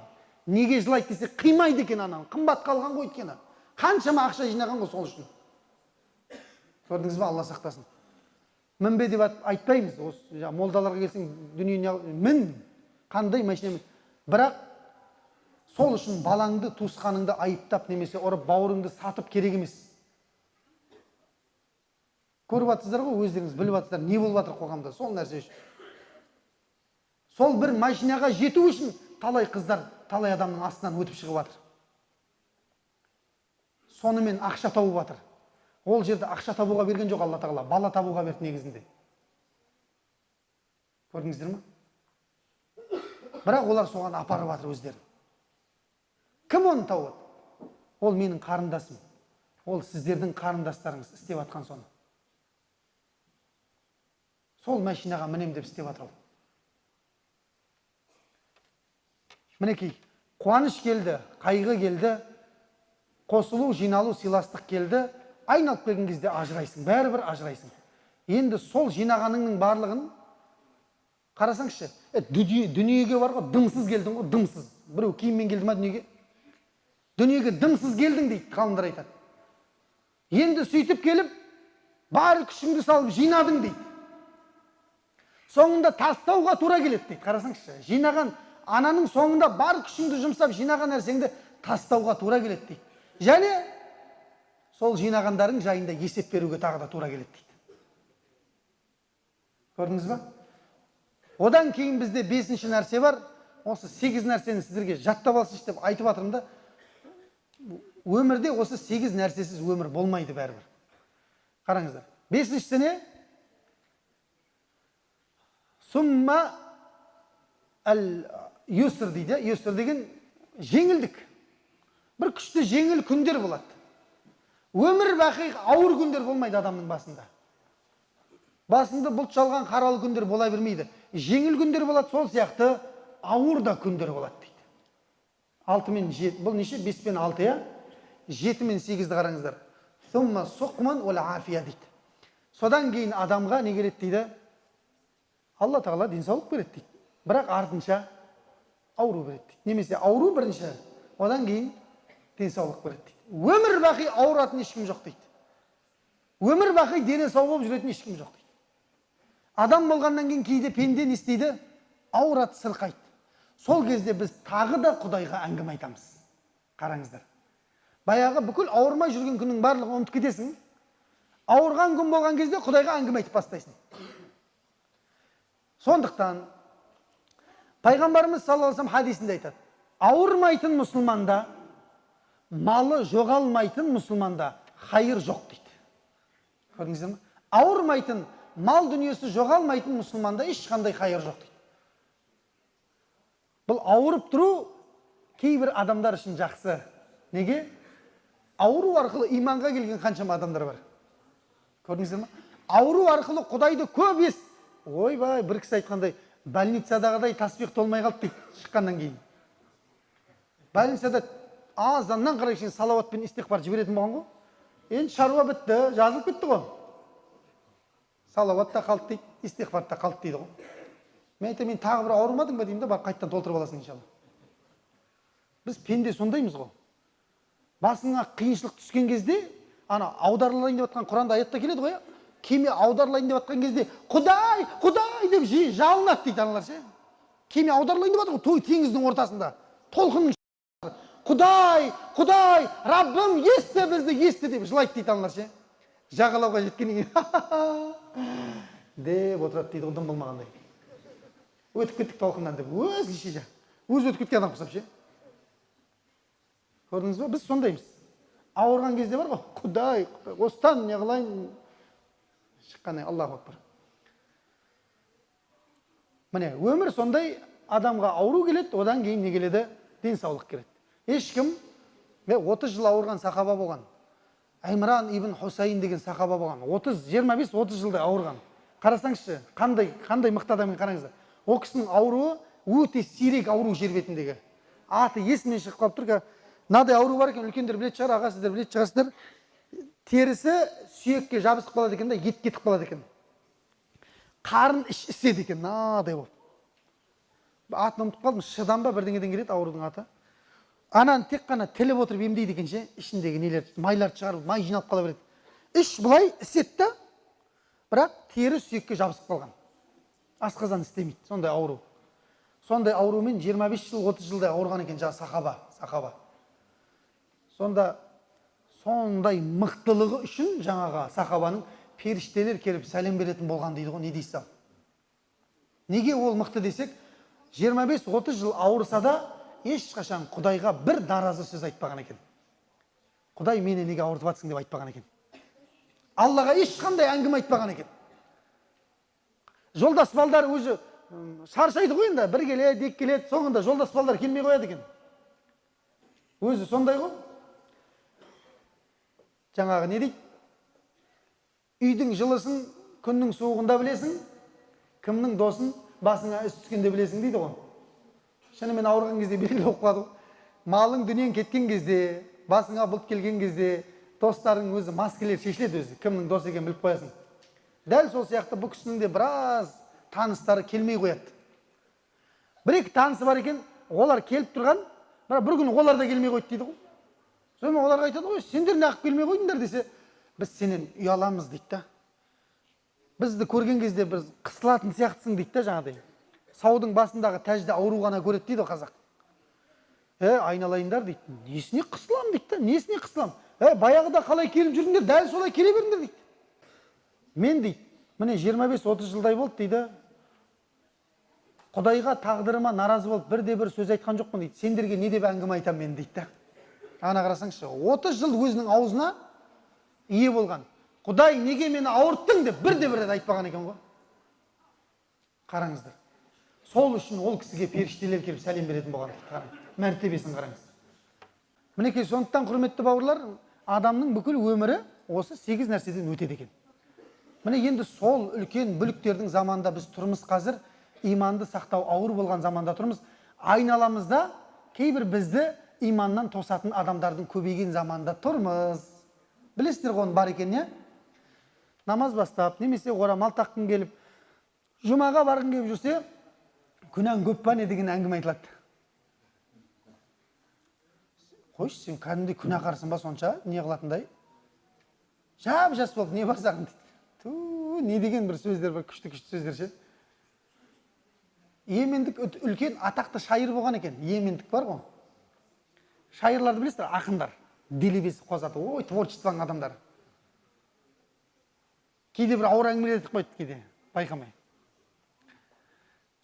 Неге жылайды десе, қимайды екен ананы. Қымбат қалған ғой өйткені. Қаншама ақша жинаған ғой сол үшін. Көрдіңіз ба? Алла сақтасын. Мінбе деп айтпаймыз. Осы молдаларға келсең дүниені мін, қандай машина мін. Бірақ сол үшін балаңды, туысқаныңды айыптап немесе ұрып, бауырыңды сатып керек емес. Көріп жатсыздар ғой, өздеріңіз біліп жатсыздар, не болып жатыр қоғамда сол нәрсе үшін. Сол бір машинаға жету үшін талай қыздар, талай адамның астынан өтіп шығып жатыр. Сонымен ақша тауып жатыр. Ол жерде ақша табуға берген жоқ Алла Тағала, бала табуға берді негізінде. Көрдіңіздер ме? Бірақ олар соған апарып жатыр өздерін. Кім оны тауып жатыр? Ол менің қарындасым. Ол сіздердің қарындастарыңыз істеп жатқан соны. Сол машинаға мінем деп істеп жатыр ол. Мінекей, қуаныш келді, қайғы келді, қосылу, жиналу, сыйластық келді, айналып келген кезде ажырайсың, бәрібір ажырайсың. Енді сол жинағаныңның барлығын қарасаңызшы, дүниеге бар ғой, дымсыз келдің ғой, дымсыз. Біреу киіммен келді ма дүниеге? Дүниеге дымсыз келдің дейді, ғалымдар айтады. Енді сөйтіп келіп, бар күшіңді салып жинадың дейді. Соңында тастауға тура келеді дейді, қарасаңызшы. Жинаған, ананың соңында бар күшіңді жұмсап жинаған нәрсеңді тастауға тура келеді дейді. Және сол жинағандарың жайында есеп беруге тағы да тура келеді дейді. Көрдіңіз ба? Одан кейін бізде 5-ші нәрсе бар. Осы 8 нәрсені сіздерге жаттап алсыншы деп айтып жатырмын да. Өмірде осы 8 нәрсесіз өмір болмайды бәрібір. Қараңыздар. 5-шісі не? Сумма әл-юср дейді. Юср деген жеңілдік. Бір күшті жеңіл күндер болады. Өмір бақи ауыр күндер болмайды адамның басында. Басында бұлт шалған қаралы күндер бола бермейді. Жеңіл күндер болады, сол сияқты ауыр да күндер болады дейді. 6 мен 7, бұл неше? 5 пен 6, иә? 7 мен 8-ді қараңыздар. Сумма суқман уал афия дейді. Содан кейін адамға не келеді дейді? Алла Тағала денсаулық береді дейді. Бірақ артынша ауру береді дейді. Немесе ауру бірінші, одан кейін денсаулық береді дейді. Өмір бақи ауыратын ешкім жоқ дейді. Өмір бақи дені сау болып жүретін ешкім жоқ дейді. Адам болғаннан кейін кейде пенде не істейді? Ауырады, сырқайды. Сол кезде біз тағы да Құдайға әңгіме айтамыз. Қараңыздар. Баяғы бүкіл ауырмай жүрген күннің барлығын ұмытып кетесің. Ауырған күн болған кезде Құдайға әңгіме айтып бастайсың. Сондықтан Пайғамбарымыз саллаллаху алейхи вассалам хадисінде айтады. Ауырмайтын мұсылманда, малы жоғалмайтын мұсылманда хайыр жоқ дейді. Көрдіңіздер ме? Ауырмайтын, мал дүниесі жоғалмайтын мұсылманда ешқандай хайыр жоқ дейді. Бұл ауырып тұру кейбір адамдар үшін жақсы. Неге? Ауру арқылы иманға келген қаншама адамдар бар. Көрдіңіздер ме? Ауру арқылы Құдайды көп ес. Ойбай, бір кісі айтқандай, больницадағыдай тасбих толмай қалды дейді шыққаннан кейін. Больницада азаннан қарай шейін салауат пен истиғфар жіберетін болған ғой. Енді шаруа бітті, жазылып кетті ғой. Салауат та қалды дейді, истиғфар та қалды дейді ғой. Мен айтамын, мен тағы бір ауырмадың ба деймін да, барып қайтадан толтырып аласың иншалла. Біз пенде сондаймыз ғой. Басыңа қиыншылық түскен кезде, ана аударылайын деп жатқан Құранда аятта келеді ғой, кеме аударылайын деп жатқан кезде Құдай, Құдай деп жалынады дейді аналар ше. Кеме аударылайын деп жатыр ғой, той теңіздің ортасында. Толқынның Құдай, Құдай, Раббым есті бізді, есті деп жылайды дейді аналар ше. Жағалауға жеткеннен кейін деп отырады дейді ғой, дым болмағандай. Өтіп кеттік толқыннан деп, өзінше өзі өтіп кеткен адам құсап ше. Көрдіңіз ба? Біз сондаймыз. Ауырған кезде бар ғой, Құдай, Құдай, осыдан не қылайын, шыққаннан Аллаху акбар. Міне, өмір сондай, адамға ауру келеді, одан кейін не келеді? Денсаулық келеді. Ешкім, 30 жыл ауырған сахаба болған. Имран ибн Хусайын деген сахаба болған. 25-30 жылдай ауырған. Қарасаңызшы, қандай мықты адам екенін қараңыздар. Ол кісінің ауруы өте сирек ауру жер бетіндегі. Аты есімнен шығып қалып тұр. Мынадай ауру бар екен, үлкендер білетін шығар, аға сіздер білетін шығарсыздар. Терісі сүйекке жабысып қалады екен да, ет кетіп қалады екен. Қарын іш іседі екен, мынадай болып. Атын ұмытып қалдым, шыдам ба бірдеңеден келеді аурудың аты. Ананы тек қана тіліп отырып емдейді екен ше, ішіндегі нелер, майларды шығарып, май жиналып қала береді. Іш былай іседі да, бірақ тері сүйекке жабысып қалған. Асқазан істемейді, сондай ауру. Сондай аурумен 25 жыл, 30 жылдай ауырған екен жаңа сахаба. Сонда сондай мықтылығы үшін жаңағы сахабаның Періштелер келіп сәлем беретін болған дейді ғой, не дейсіз ал? Неге ол мықты десек, 25-30 жыл ауырса да ешқашан Құдайға бір наразы сөз айтпаған екен. Құдай мені неге ауыртып жатсың деп айтпаған екен. Аллаға ешқандай әңгіме айтпаған екен. Жолдас балдар өзі шаршайды ғой енді, бір келеді, екі келеді, соңында жолдас балдар келмей қояды екен. Өзі сондай ғой. Жаңағы не дейді? Үйдің жылысын күннің суығында білесің, кімнің досын басыңа іс түскенде білесің дейді ғой. Шынымен ауырған кезде белгілі болып қалады ғой. Малың дүниең кеткен кезде, басыңа бұлт келген кезде, достарың өзі маскілер шешіледі өзі, кімнің дос екенін біліп қоясың. Дәл сол сияқты бұл кісінің де біраз таныстары келмей қояды. Бір-екі танысы бар екен, олар келіп тұрған, бірақ бір күні олар да келмей қойды дейді ғой. Сонымен оларға айтады ғой, сендер неғып келмей қойдыңдар десе, біз сенен ұяламыз дейді да. Бізді көрген кезде біз қысылатын сияқтысың дейді да жаңағыдай. Саудың басындағы тәжді ауру ғана көреді дейді ғой қазақ. Айналайындар дейді, несіне қысылам дейді да, несіне қысылам? Баяғыда қалай келіп жүрдіңдер, дәл солай келе беріңдер дейді. Мен дейді, міне 25-30 жылдай болды дейді. Құдайға тағдырыма наразы болып бірде бір сөз айтқан жоқпын дейді. Сендерге не деп әңгіме айтамын мен дейді да. Ана қарасаңшы, 30 жыл өзінің аузына ие болған. Құдай неге мені ауырттың деп бірде бір рет айтпаған екен ғой. Қараңыздар. Сол үшін ол кісіге періштелер келіп сәлем беретін болған дейді. Қараңыз, мәртебесін қараңыз. Мінекей, сондықтан құрметті бауырлар, адамның бүкіл өмірі осы 8 нәрседен өтеді екен. Міне енді сол үлкен бүліктердің заманында біз тұрмыз қазір, иманды сақтау ауыр болған заманда тұрмыз. Айналамызда кейбір бізді иманнан тосатын адамдардың көбейген заманда тұрмыз. Білесіздер ғой оның бар екенін, иә? Намаз бастап, немесе орамал таққың келіп, жұмаға барғың келіп жүрсе, күнәң көп па не деген әңгіме айтылады. Қойшы, сен кәдімгідей күнәһарсың ба сонша, не қылатындай? Жап жас болып не бар саған дейді. Ту, не деген бір сөздер бар, күшті-күшті сөздер ше. Йемендік үлкен атақты шайыр болған екен. Йемендік бар ғой. Шайырларды білесіздер, ақындар, делебесі қозады, ой, творчествоның адамдары. Кейде бір ауыр әңгімелер айтып қояды кейде, байқамай.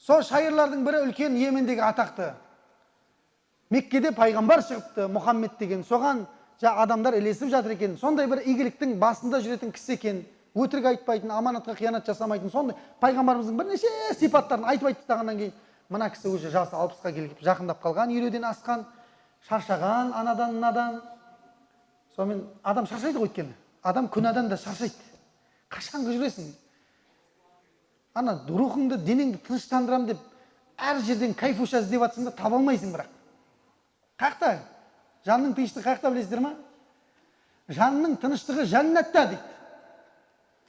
Сол шайырлардың бірі үлкен Йемендегі атақты. Меккеде пайғамбар шығыпты, Мұхаммед деген, соған адамдар ілесіп жатыр екен. Сондай бір игіліктің басында жүретін кісі екен, өтірік айтпайтын, аманатқа қиянат жасамайтын, сондай пайғамбарымыздың бірнеше сипаттарын айтып айтып тастағаннан кейін мына кісі уже жасы 60-қа келіп жақындап қалған, 50-ден асқан, шаршаған анадан мынадан. Сонымен адам шаршайды ғой өйткені. Адам күнәдан да шаршайды. Қашанғы жүресің? Ана рухыңды, денеңді тыныштандырам деп әр жерден кайфуша іздеп жатсың да таба алмайсың бірақ. Қаяқта? Жанның тыныштығы қаяқта білесіздер ма? Жанның тыныштығы жәннатта дейді.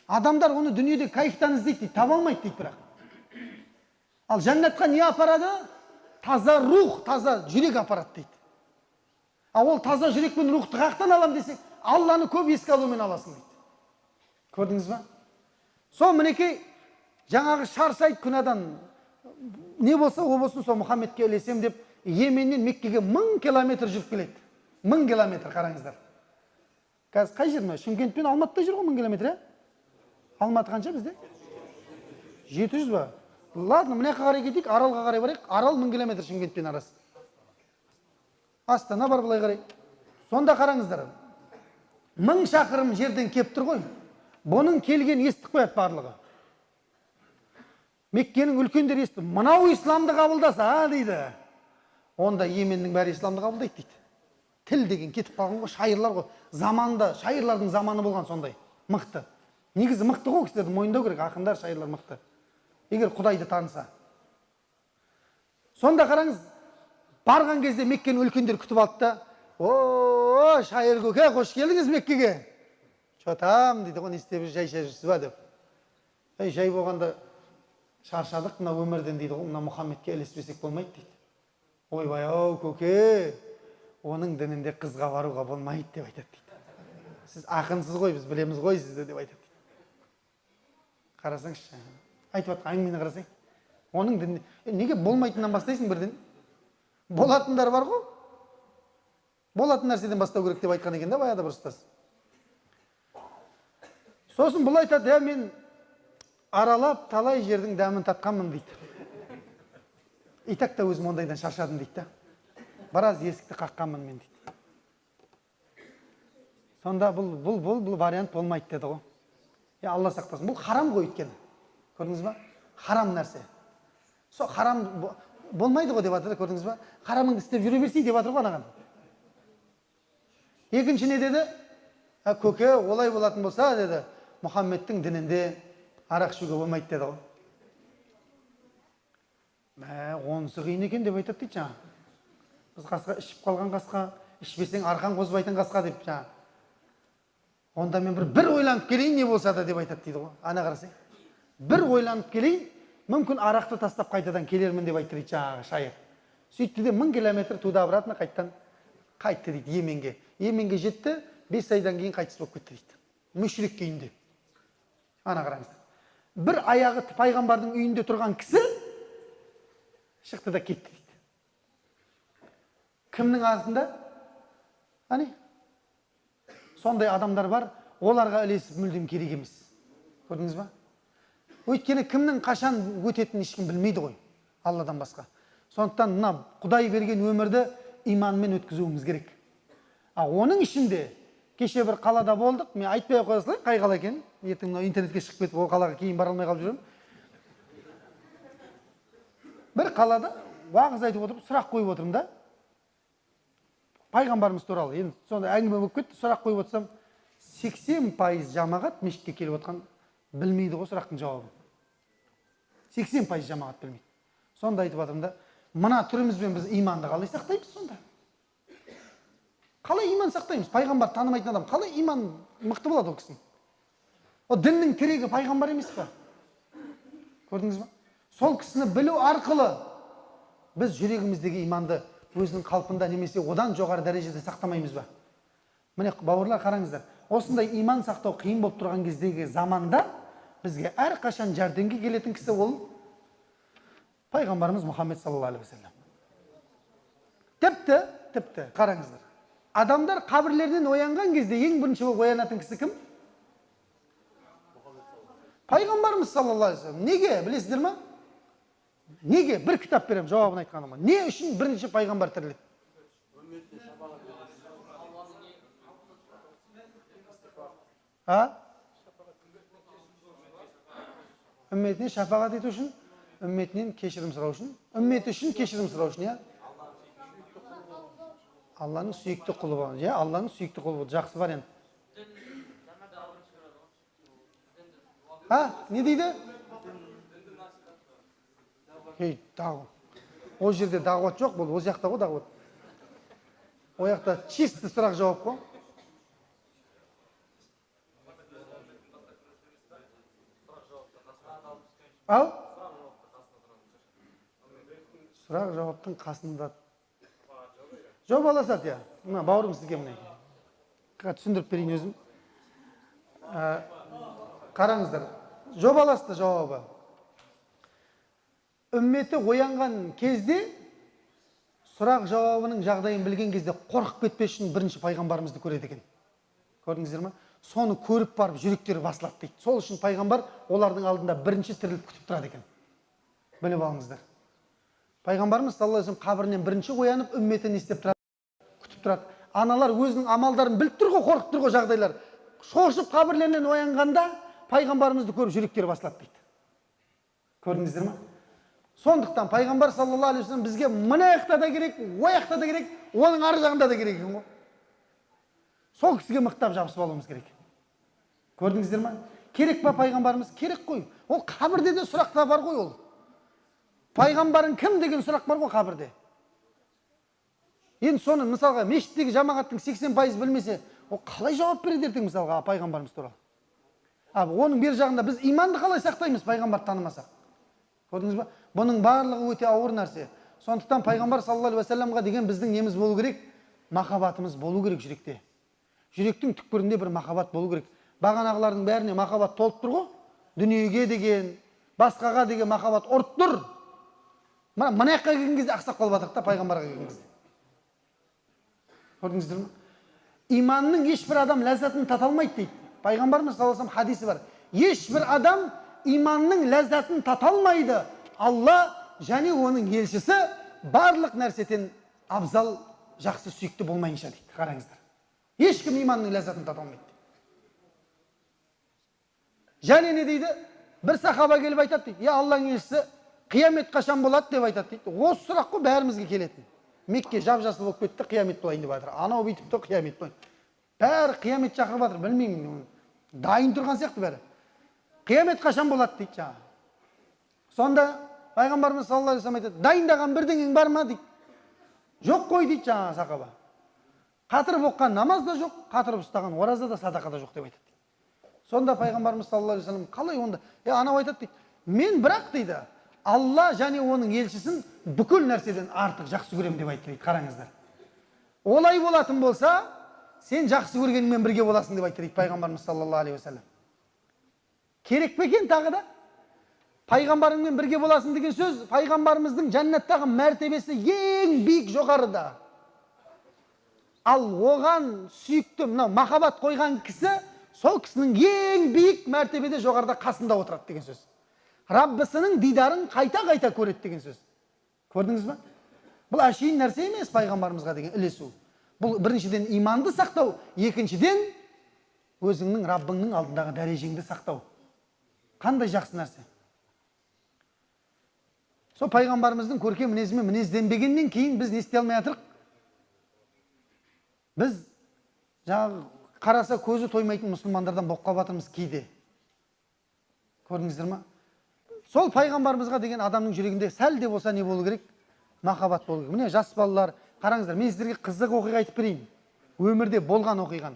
Адамдар оны дүниеде кайфтан іздейді дейді, таба алмайды дейді бірақ. Ал жәннатқа не апарады? Таза рух, таза жүрек апарады дейді. Ал ол таза жүрек пен рухты қаяқтан алам десек, Алланы көп еске алумен аласың дейді. Көрдіңіз ба? Сол мінекей жаңағы шаршайды күнәдан, не болса о болсын сол Мұхаммедке ілесем деп Йеменнен Меккеге 1000 километр жүріп келеді. 1000 километр, қараңыздар. Қазір қай жер мынау? Шымкент пен Алматыда жүр ғой 1000 километр, ә? Алматы қанша бізде? 700 ба? Ладно, мына жаққа қарай кетейік, Аралға қарай барайық. Арал 1000 километр Шымкентпен арасы. Астана бар былай қарай. Сонда қараңыздар, 1000 шақырым жерден кеп тұр ғой. Бұның келген естіп қояды барлығы. Меккенің үлкендері естіп, мынау исламды қабылдаса, а дейді. Онда Йеменнің бәрі исламды қабылдайды дейді. Тіл деген кетіп қалған ғой, шайырлар ғой. Заманда, шайырлардың заманы болған сондай. Мықты. Негізі мықты ғой, кісілерді мойындау керек, ақындар, шайырлар мықты. Егер Құдайды таныса. Сонда қараңыз, барған кезде Меккенің үлкендері күтіп алды да, о, шайыр көке, қош келдіңіз Меккеге. Чотам дейді ғой, не істеп жай шай жүрсіз ба деп. Ей, жай болғанда шаршадық мына өмірден дейді ғой, мына Мұхаммедке ілеспесек болмайды дейді. Ойбай ау көке, оның дінінде қызға баруға болмайды деп айтады дейді. Сіз ақынсыз ғой, біз білеміз ғой сізді деп айтады дейді. Қарасаңызшы, айтып жатқан әңгімені қарасаң, оның дінінде неге болмайтыннан бастайсың бірден? Болатындар бар ғой. Болатын нәрседен бастау керек деп айтқан екен да баяғыда бір ұстаз. Сосын бұл айтады, иә, мен аралап талай жердің дәмін татқанмын дейді. И так та өзім ондайдан шаршадым дейді да. Біраз есікті қаққанмын мен дейді. Сонда бұл вариант болмайды деді ғой. Е, Алла сақтасын, бұл харам ғой өйткені. Көрдіңіз ба? Харам нәрсе. Сол харам болмайды ғой деп жатыр, көрдіңіз ба? Харамыңды істеп жүре берсей деп жатыр ғой анаған. Екінші не деді? Ә, көке, олай болатын болса, деді, Мұхаммедтің дінінде арақ ішуге болмайды деді ғой. Мә, онысы қиын екен деп айтады дейді жаңа. Біз қасқа ішіп қалған қасқа, ішпесең арқан қозбайтын қасқа деп жаңа. Онда мен бір ойланып келейін не болса да деп айтады дейді ғой. Ана қарасай. Бір ойланып келейін, мүмкін арақты тастап қайтадан келермін деп айтты дейді жаңағы шайыр. Сөйтті де 1000 километр туда обратно қайттан қайтты дейді Йеменге. Йеменге жетті, 5 айдан кейін қайтыс болып кетті дейді. Мүшрик күйінде. Ана қараңыздар. Бір аяғы пайғамбардың үйінде тұрған кісі шықты да кетті дейді. Кімнің артында? Әне. Сондай адамдар бар, оларға ілесіп мүлдем керек емес. Көрдіңіз ба? Өйткені кімнің қашан өтетінін ешкім білмейді ғой, Алладан басқа. Сондықтан мына Құдай берген өмірді иманмен өткізуіміз керек. А оның ішінде кеше бір қалада болдық, мен айтпай ақ қоя салайын, қай қала екенін. Ертең мынау интернетке шығып кетіп, ол қалаға кейін бара алмай қалып жүремін. Бір қалада уағыз айтып отырып, сұрақ қойып отырмын да. Пайғамбарымыз туралы. Енді сондай әңгіме болып кетті, сұрақ қойып отырсам, 80% жамағат мешітке келіп отқан білмейді ғой сұрақтың жауабын. 80% жамағат білмейді. Сонда айтып жатырмын да, мына түрімізбен біз иманды қалай сақтаймыз сонда? Қалай иман сақтаймыз? Пайғамбар танымайтын адам қалай иман мықты болады ол кісінің? Ол діннің тірегі пайғамбар емес па? Көрдіңіз ба? Сол кісіні білу арқылы біз жүрегіміздегі иманды өзінің қалпында немесе одан жоғары дәрежеде сақтамаймыз ба? Міне, бауырлар, қараңыздар. Осындай иман сақтау қиын болып тұрған кездегі заманда бізге әрқашан жәрдемге келетін кісі ол пайғамбарымыз Мұхаммед саллаллаху алейхи уассалам. Тіпті, қараңыздар. Адамдар қабірлерінен оянған кезде ең бірінші болып оянатын кісі кім? Пайғамбарымыз саллаллаху алейхи уассалам. Неге, білесіздер ма? Неге? Бір кітап беремін, жауабын айтқаныма. Не үшін бірінші пайғамбар тіріледі? А? Үмметіне шапағат ету үшін, үмметінен кешірім сұрау үшін, үмметі үшін кешірім сұрау үшін, иә? Алланың сүйікті құлы болған, иә, Алланың сүйікті құлы болды. Жақсы вариант. А, не дейді? Ей, ол жерде дағуат жоқ, бұл ол жақта ғой дағуат. Ол жақта чисто сұрақ жауап қой. Ал? Сұрақ жауаптың қасында. Жобаласады, иә. Мына бауырым сізге міне. Түсіндіріп берейін өзім. Қараңыздар. Жобаласты жауабы. Үмметі оянған кезде сұрақ жауабының жағдайын білген кезде қорқып кетпес үшін бірінші пайғамбарымызды көреді екен. Көрдіңіздер ма? Соны көріп барып жүректері басылады дейді. Сол үшін пайғамбар олардың алдында бірінші тіріліп күтіп тұрады екен. Біліп алыңыздар. Пайғамбарымыз саллаллаху алейхи вассалам қабірінен бірінші оянып үмметін не істеп тұрады? Күтіп тұрады. Аналар өзінің амалдарын біліп тұр ғой, қорқып тұр ғой жағдайлар. Шошып қабірлерінен оянғанда пайғамбарымызды көріп жүректері басылады дейді. Көрдіңіздер ма? Сондықтан пайғамбар саллаллаху алейхи вассалам бізге мына жақта да керек, о жақта да керек, оның ар жағында да керек екен ғой. Сол кісіге мықтап жабысып алуымыз керек. Көрдіңіздер ма? Керек па пайғамбарымыз? Керек қой. Ол қабірде де сұрақтар бар ғой ол. Пайғамбарың кім деген сұрақ бар ғой қабірде. Енді соны мысалға мешіттегі жамағаттың 80% білмесе, ол қалай жауап береді ертең мысалға пайғамбарымыз туралы? А оның бер жағында біз иманды қалай сақтаймыз пайғамбарды танымасақ? Көрдіңіз ба? Бұның барлығы өте ауыр нәрсе. Сондықтан пайғамбар саллаллаху алейхи уассаламға деген біздің неміз болу керек, махаббатымыз болу керек жүректе. Жүректің түкпірінде бір махаббат болу керек. Бағанағылардың бәріне махаббат толып тұр ғой. Дүниеге деген, басқаға деген махаббат ұрып тұр. Мына жаққа келген кезде ақсап қалып жатырық та пайғамбарға келген кезде. Көрдіңіздер ме? Иманның ешбір адам ләззатын тата алмайды дейді. Пайғамбарымыз саллаллаху алейхи вассалам хадисі бар. Ешбір адам иманның ләззатын тата алмайды. Алла және оның елшісі барлық нәрседен абзал, жақсы, сүйікті болмайынша дейді. Қараңыздар. Ешкім иманның ләззатын тата алмайды. Және не дейді? Бір сахаба келіп айтады дейді. Я Алланың елшісі, қиямет қашан болады деп айтады дейді. Осы сұрақ қой бәрімізге келетін. Мекке жап-жасыл болып кетті, қиямет болайын деп жатыр. Анау бүйтіп тұр, қиямет болайын. Бәрі қиямет шақырып жатыр, білмеймін. Дайын тұрған сияқты бәрі. Қиямет қашан болады дейді жаңағы. Сонда пайғамбарымыз саллаллаху алейхи вассалам айтады, дайындаған бірдеңең бар ма дейді. Жоқ қой дейді жаңағы сахаба. Қатырып оқыған намаз да жоқ, қатырып ұстаған ораза да, садақа да жоқ деп айтады. Сонда пайғамбарымыз саллаллаху алейхи вассалам қалай онда? Анау айтады дейді. Мен бірақ дейді, Алла және оның елшісін бүкіл нәрседен артық жақсы көремін деп айтты дейді. Қараңыздар. Олай болатын болса, сен жақсы көргеніңмен бірге боласың деп айтты дейді пайғамбарымыз саллаллаху алейхи вассалам. Керек пе екен тағы да? Пайғамбарыңмен бірге боласың деген сөз, пайғамбарымыздың жәннаттағы мәртебесі ең биік жоғарыда. Ал оған сүйікті мынау махаббат қойған кісі, сол кісінің ең биік мәртебеде жоғарыда қасында отырады деген сөз. Раббысының дидарын қайта-қайта көреді деген сөз. Көрдіңіз ба? Бұл әшейін нәрсе емес пайғамбарымызға деген ілесу. Бұл біріншіден иманды сақтау, екіншіден өзіңнің Раббыңның алдындағы дәрежеңді сақтау. Қандай жақсы нәрсе. Сол пайғамбарымыздың көркем мінезімен мінезденбегеннен кейін біз не істей алмай жатырық? Біз жаңағы қараса көзі тоймайтын мұсылмандардан болып қалып жатырмыз кейде. Көрдіңіздер ма? Сол пайғамбарымызға деген адамның жүрегінде сәл де болса не болу керек? Махаббат болу керек. Міне жас балалар, қараңыздар, мен сіздерге қызық оқиға айтып берейін. Өмірде болған оқиғаны.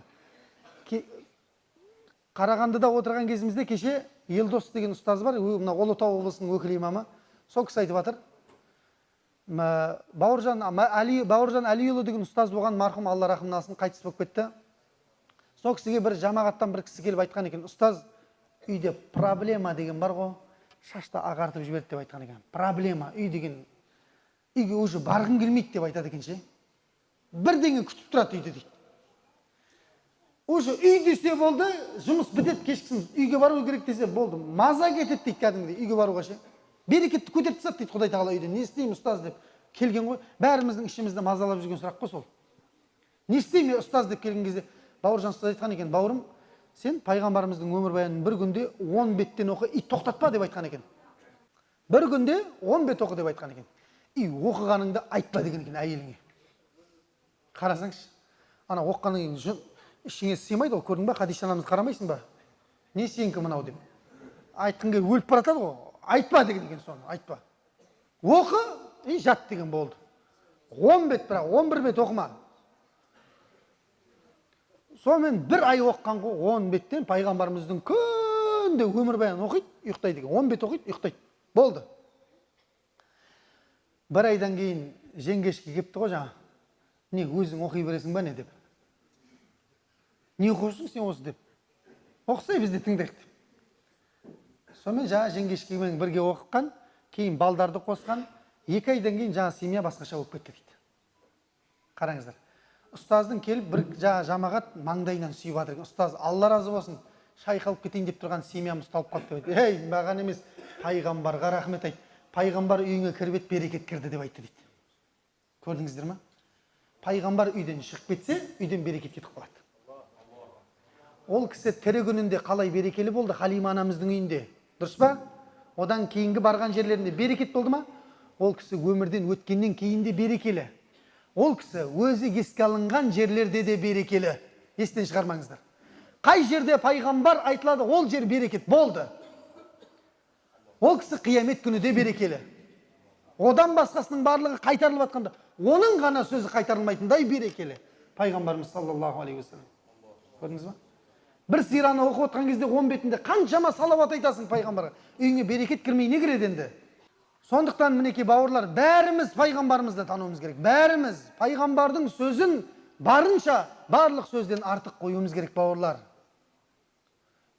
Қарағандыда отырған кезімізде кеше Елдос деген ұстаз бар, мына Ұлытау облысының өкіл имамы. Сол кісі айтып жатыр. Бауыржан Әлиұлы деген ұстаз болған, марқұм, Алла рахымына алсын, қайтыс болып кетті. Сол кісіге бір жамағаттан бір кісі келіп айтқан екен, ұстаз, үйде проблема деген бар ғой, шашты ағартып жіберді деп айтқан екен. Проблема, үй деген, үйге уже барғым келмейді деп айтады екен ше. Бірдеңе күтіп тұрады үйде дейді. Уже үй десе болды, жұмыс бітеді, кешкісін үйге бару керек десе болды, маза кетеді дейді кәдімгідей үйге баруға ше. Берекетті көтеріп тастады дейді Құдай тағала үйден. Не істеймін ұстаз деп келген ғой. Бәріміздің ішімізді мазалап жүрген сұрақ қой сол. Не істеймін ұстаз деп келген кезде Бауыржан ұстаз айтқан екен, бауырым, сен пайғамбарымыздың өмірбаянын бір күнде 10 беттен оқы, и тоқтатпа деп айтқан екен. Бір күнде 10 бет оқы деп айтқан екен. И оқығаныңды айтпа деген екен әйеліңе. Қарасаңшы, ана оқығаннан кейін ішіңе сыймайды ғой, көрдің ба, Хадиша анамызды қарамайсың ба? Не сенікі мынау деп. Айтқың келіп өліп бара жатады ғой. Айтпа деген екен соны, айтпа. Оқы, и жат деген болды. 10 бет бірақ, 11 бет оқыма. Сонымен бір ай оқыған ғой, 10 беттен пайғамбарымыздың күнде өмірбаянын оқиды, ұйықтайды екен. 10 бет оқиды, ұйықтайды. Болды. Бір айдан кейін жеңгешке келіпті ғой жаңа. Не, өзің оқи бересің ба не деп. Не оқырсың сен осы деп. Оқысай біз де тыңдайық деп. Сонымен жаңа жеңгешкемен бірге оқыған, кейін балдарды қосқан, 2 айдан кейін жаңа семья басқаша болып кетті дейді. Қараңыздар. Ұстаздың келіп бір жаңа жамағат маңдайынан сүйіп жатыр екен. Ұстаз, Алла разы болсын, шайқалып кетейін деп тұрған семьям ұсталып қалды деп айтты. Ей, маған емес, пайғамбарға рахмет айт. Пайғамбар үйіңе кіріп ет, берекет кірді деп айтты дейді. Көрдіңіздер ма? Пайғамбар үйден шығып кетсе, үйден берекет кетіп қалады. Ол кісі тірі күнінде қалай берекелі болды Халима анамыздың үйінде. Дұрыс па? Одан кейінгі барған жерлерінде берекет болды ма? Ол кісі өмірден өткеннен кейін де берекелі. Ол кісі өзі еске алынған жерлерде де берекелі. Естен шығармаңыздар. Қай жерде пайғамбар айтылады, ол жер берекет болды. Ол кісі қиямет күні де берекелі. Одан басқасының барлығы қайтарылып жатқанда, оның ғана сөзі қайтарылмайтындай берекелі. Пайғамбарымыз саллаллаху алейхи уассалам. Көрдіңіз ба? Бір сираны оқып отқан кезде 10 бетінде қаншама салауат айтасың пайғамбарға. Үйіңе берекет кірмей не кіреді енді? Сондықтан мінекей бауырлар, бәріміз пайғамбарымызды тануымыз керек. Бәріміз пайғамбардың сөзін барынша барлық сөзден артық қоюымыз керек, бауырлар.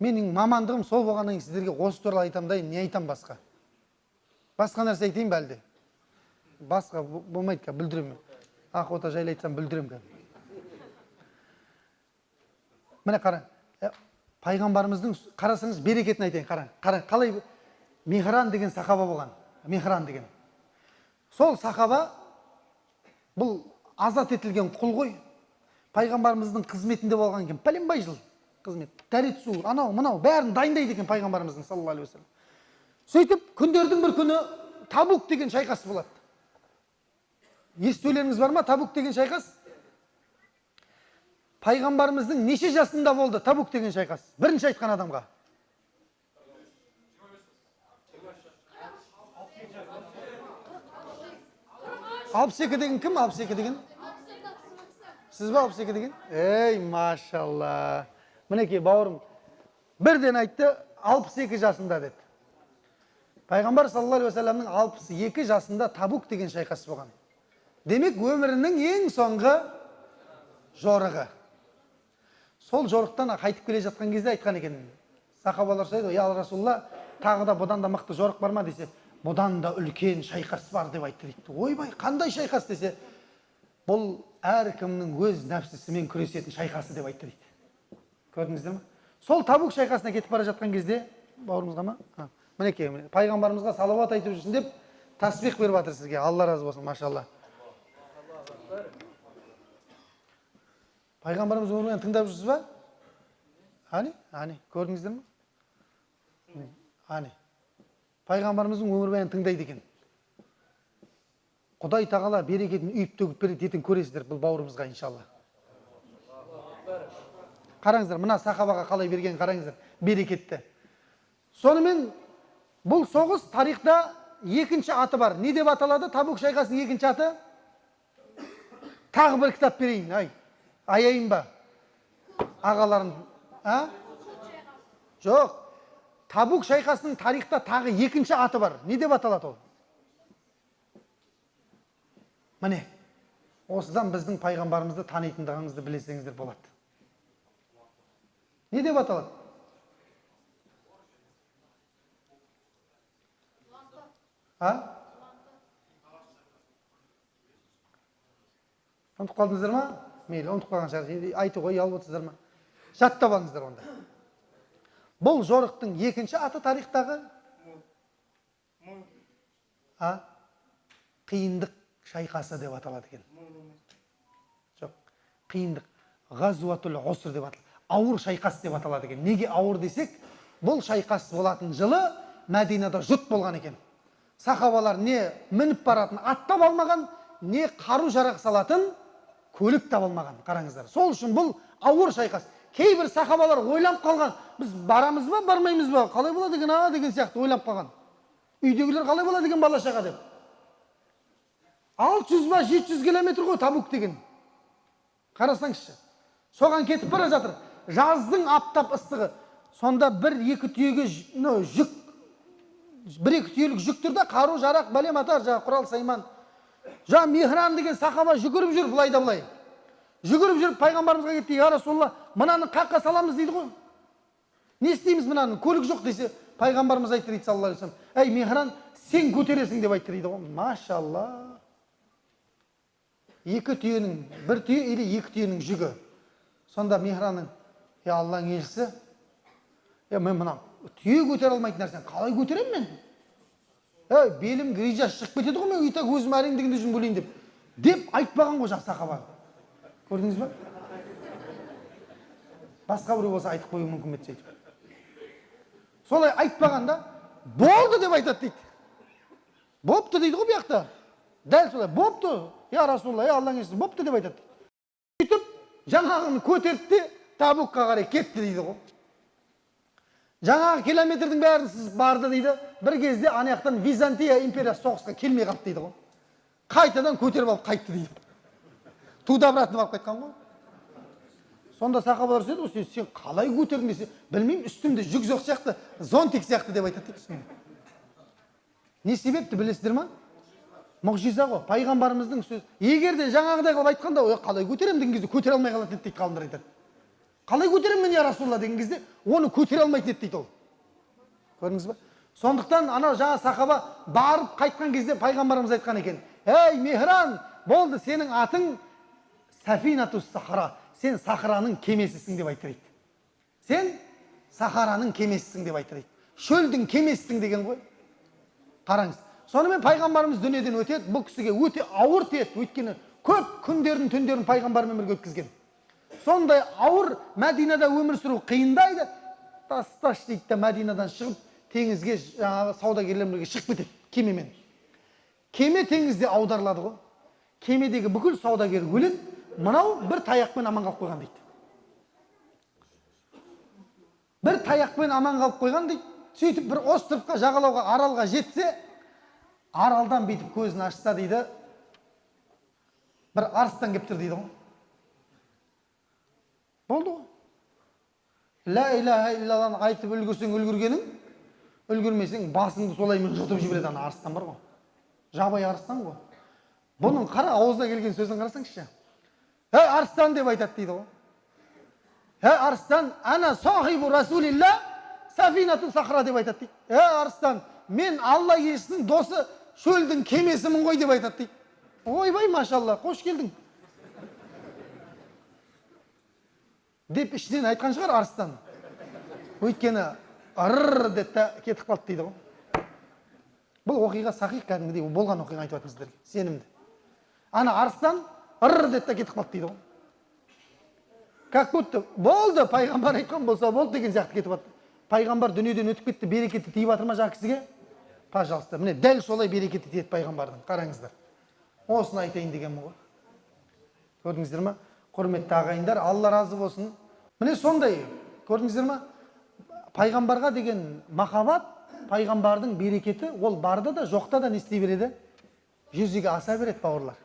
Менің мамандығым сол болғаннан кейін сіздерге осы туралы айтамын да, не айтамын басқа? Басқа нәрсе айтайын ба әлде? Басқа болмайды қазір, бүлдіремін. Ақ ота жайлы айтсам бүлдіремін қазір. Міне қара. Пайғамбарымыздың, қарасаңыз, берекетін айтайын, қараң, қараң, қалай Мехран деген сахаба болған. Мехран деген. Сол сахаба бұл азат етілген құл ғой. Пайғамбарымыздың қызметінде болған екен, пәленбай жыл қызмет. Дәрет су, анау, мынау, бәрін дайындайды екен пайғамбарымыздың саллаллаху алейхи уассалам. Сөйтіп күндердің бір күні Табук деген шайқас болады. Естулеріңіз бар ма Табук деген шайқас? Пайғамбарымыздың неше жасында болды Табук деген шайқас? Бірінші айтқан адамға. 62 деген кім? 62 деген? Сіз ба 62 деген? Ей, машалла. Мінекей бауырым бірден айтты, 62 жасында деді. Пайғамбар саллаллаху алейхи уассаламның 62 жасында Табук деген шайқас болған. Демек, өмірінің ең соңғы жорығы. Сол жорықтан қайтып келе жатқан кезде айтқан екен. Сахабалар сұрайды, я Расулалла, тағы да бұдан да мықты жорық бар ма десе, бұдан да үлкен шайқас бар деп айтты дейді. Ойбай, қандай шайқас десе, бұл әркімнің өз нәпсісімен күресетін шайқасы деп айтты дейді. Көрдіңіздер ме? Сол Табук шайқасына кетіп бара жатқан кезде, бауырымызға ма? Мінекей, пайғамбарымызға салауат айтып жүрсін деп тасбих беріп жатыр сізге. Алла разы болсын, машалла. Пайғамбарымыз өмірбаянын тыңдап жүрсіз ба? Әне, әне, көрдіңіздер ме? Әне. Пайғамбарымыздың өмірбаянын тыңдайды екен. Құдай тағала берекетін үйіп төгіп береді, ертең көресіздер бұл бауырымызға иншалла. Қараңыздар, мына сахабаға қалай берген, қараңыздар, берекетті. Сонымен бұл соғыс тарихта екінші аты бар. Не деп аталады? Табук шайқасының екінші аты? Тағы бір кітап берейін, ай. Аяйын ба? Ағаларым, а? Жоқ. Табук шайқасының тарихта тағы екінші аты бар. Не деп аталады ол? Міне, осыдан біздің пайғамбарымызды танитындығыңызды білесеңіздер болады. Не деп аталады? А? Ұмытып қалдыңыздар ма? Мейлі, ұмытып қалған шығар. Айтуға ұялып отырсыздар ма? Жаттап алыңыздар онда. Бұл жорықтың екінші аты тарихтағы? А? Қиындық шайқасы деп аталады екен. Жоқ, қиындық. Ғазуатул ғуср деп аталады. Ауыр шайқас деп аталады екен. Неге ауыр десек, бұл шайқас болатын жылы Мәдинада жұт болған екен. Сахабалар не мініп баратын ат таба алмаған, не қару жарақ салатын көлік таба алмаған. Қараңыздар. Сол үшін бұл ауыр шайқас. Кейбір сахабалар ойланып қалған, біз барамыз ба, бармаймыз ба, қалай болады екен, а деген сияқты ойланып қалған. Үйдегілер қалай болады екен бала шаға деп. 600 ба 700 километр ғой Табук деген. Қарасаңызшы. Соған кетіп бара жатыр. Жаздың аптап ыстығы. Сонда бір-екі түйеге жүк, бір-екі түйелік жүк тұр да, қару жарақ, бәлем атар, жаңа құрал сайман. Жаңа Мехран деген сахаба жүгіріп жүр былай да былай. Жүгіріп жүріп пайғамбарымызға кетті, я Расулалла, мынаны қаққа саламыз дейді ғой. Не істейміз мынаны, көлік жоқ десе, пайғамбарымыз айтты дейді саллаллаху алейхи уассалам. Әй Мехран, сен көтересің деп айтты дейді ғой. Машалла. Екі түйенің, бір түйе или екі түйенің жүгі. Сонда Мехранның, я Алланың елшісі, я мен мына түйе көтере алмайтын нәрсені қалай көтеремін мен? Ей, белім грижа шығып кетеді ғой, мен итак өзім әрең дегенде жүзім бөлейін деп. Деп айтпаған ғой жас сахаба. Көрдіңіз ба? Басқа біреу болса айтып қоюы мүмкін еді сөйтіп. Солай айтпағанда болды деп айтады дейді. Бопты дейді ғой бұяқта. Дәл солай, бопты, я Расулалла, я Алланың елшісі, бопты деп айтады. Сөйтіп жаңағыны көтерді де Табукқа қарай кетті дейді ғой. Жаңағы километрдің бәрін сіз барды дейді. Бір кезде ана жақтан Византия империясы соғысқа келмей қалды дейді ғой. Қайтадан көтеріп алып қайтты дейді. Туда обратно алып қайтқан ғой. Сонда сахабалар сұрайды ғой, сен қалай көтердің десе, білмеймін, үстімде жүк жоқ сияқты, зонтик сияқты деп айтады дейді үстімде. Не себепті білесіздер ма? Мұғжиза ғой, пайғамбарымыздың сөзі. Егер де жаңағыдай қылып айтқанда, ой, қалай көтеремін деген кезде көтере алмай қалатын еді дейді ғалымдар айтады. Қалай көтеремін мен, я Расулалла деген кезде, оны көтере алмайтын еді дейді ол. Көрдіңіз ба? Сондықтан анау жаңа сахаба барып қайтқан кезде пайғамбарымыз айтқан екен: "Ей Мехран, болды, сенің атың Сафинатус Сахара, сен сахраның кемесісің" деп айтты дейді. Сен Сахараның кемесісің деп айтты дейді. Шөлдің кемесісің деген ғой. Қараңыз. Сонымен пайғамбарымыз дүниеден өтеді. Бұл кісіге өте ауыр тиеді. Өйткені көп күндерін, түндерін пайғамбармен бірге өткізген. Сондай ауыр Мәдинада өмір сүру қиындайды. Тасташ дейді де Мәдинадан шығып, теңізге жаңағы саудагерлермен бірге шығып кетеді кемемен. Кеме теңізде аударылады ғой. Кемедегі бүкіл саудагер өледі, мынау бір таяқпен аман қалып қойған дейді. Бір таяқпен аман қалып қойған дейді. Сөйтіп бір островқа, жағалауға, аралға жетсе, аралдан бүйтіп көзін ашса дейді, бір арыстан келіп тұр дейді ғой. Болды ғой. Ла илаха иллалланы айтып үлгерсең үлгергенің, үлгермесең басыңды солаймен жұтып жібереді ана арыстан бар ғой. Жабайы арыстан ғой. Бұның қара ауызына келген сөзін қарасаңызшы. Ей арыстан деп айтады дейді ғой. Ей арыстан, ана сахибу расулилла сафинату сахра деп айтады дейді. Ей арыстан, мен Алла елшісінің досы шөлдің кемесімін ғой деп айтады дейді. Ойбай, машалла, қош келдің деп ішінен айтқан шығар арыстан. Өйткені ыр деп та кетіп қалды дейді ғой. Бұл оқиға сахих, кәдімгідей болған оқиға айтып жатырмын сіздерге, сенімді. Ана арыстан ыр деп та кетіп қалды дейді ғой. Как будто болды, пайғамбар айтқан болса болды деген сияқты кетіп жатты. Пайғамбар дүниеден өтіп кетті, берекеті тиіп жатыр ма жаңағы кісіге? Пожалуйста, міне дәл солай берекеті тиеді пайғамбардың. Қараңыздар. Осыны айтайын дегенмін ғой. Көрдіңіздер ма? Құрметті ағайындар, Алла разы болсын. Міне сондай, көрдіңіздер ма? Пайғамбарға деген махаббат, пайғамбардың берекеті, ол барда да, жоқта да не істей береді? Жүзеге аса береді, бауырлар.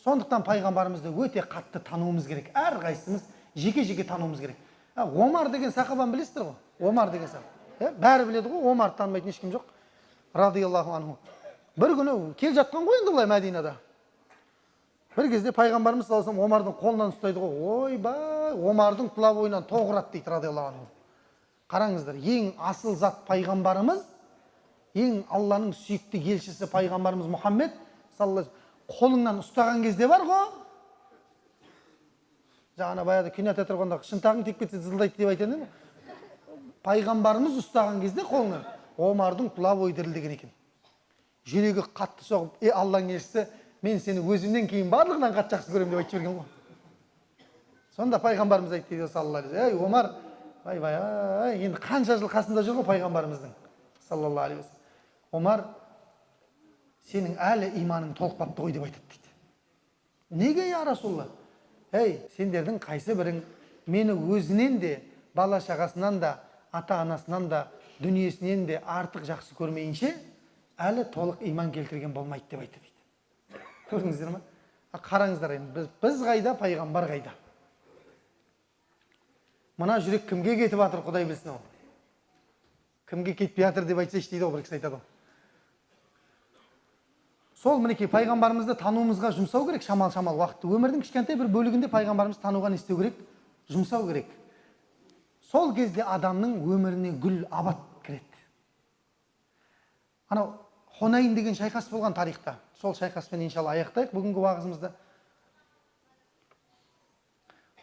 Сондықтан пайғамбарымызды өте қатты тануымыз керек. Әрқайсымыз жеке-жеке тануымыз керек. Омар деген сахабаны білесіздер ғой? Омар деген сахаба. Бәрі біледі ғой, Омарды танымайтын ешкім жоқ. Радиаллаху анху. Бір күні кел жатқан ғой енді былай Мәдинада. Бір кезде пайғамбарымыз саллаллаху алейхи вассалам Омардың қолынан ұстайды ғой. Ойбай, Омардың тұла бойынан тоқ ұрады дейді радиаллаху анху. Қараңыздар, ең асыл зат пайғамбарымыз, ең Алланың сүйікті елшісі пайғамбарымыз Мұхаммед саллаллаху алейхи вассалам қолыңнан ұстаған кезде бар ғой. Жаңа баяғыда кино театрда шынтағың тиіп кетсе зылдайды деп айтатын едім. Пайғамбарымыз ұстаған кезде қолынан Омардың тұла бойы дірілдеген екен. Жүрегі қатты соғып, Алланың елшісі, мен сені өзімнен кейін барлығынан қатты жақсы көремін деп айтып жіберген ғой. Сонда пайғамбарымыз айтты дейді саллаллаху алейхи вассалам, ей Омар, ай вай ай, енді қанша жыл қасында жүр ғой пайғамбарымыздың саллаллаху алейхи вассалам. Омар, сенің әлі иманың толықпапты ғой деп айтады дейді. Неге, я Расулалла? Ей, сендердің қайсы бірің мені өзінен де, бала шағасынан да, ата-анасынан да, дүниесінен де артық жақсы көрмейінше, әлі толық иман келтірген болмайды деп айтты дейді. Көрдіңіздер ма? Қараңыздар енді, біз қайда, пайғамбар қайда? Мына жүрек кімге кетіп жатыр, Құдай білсін ол. Кімге кетпей жатыр деп айтсайшы дейді ғой, бір кісі айтады ғой. Сол мінекей пайғамбарымызды тануымызға жұмсау керек шамал-шамал уақытты. Өмірдің кішкентай бір бөлігінде пайғамбарымызды тануға не істеу керек? Жұмсау керек. Сол кезде адамның өміріне гүл абат кіреді. Анау Хунайн деген шайқас болған тарихта. Сол шайқаспен иншалла аяқтайық бүгінгі уағызымызды.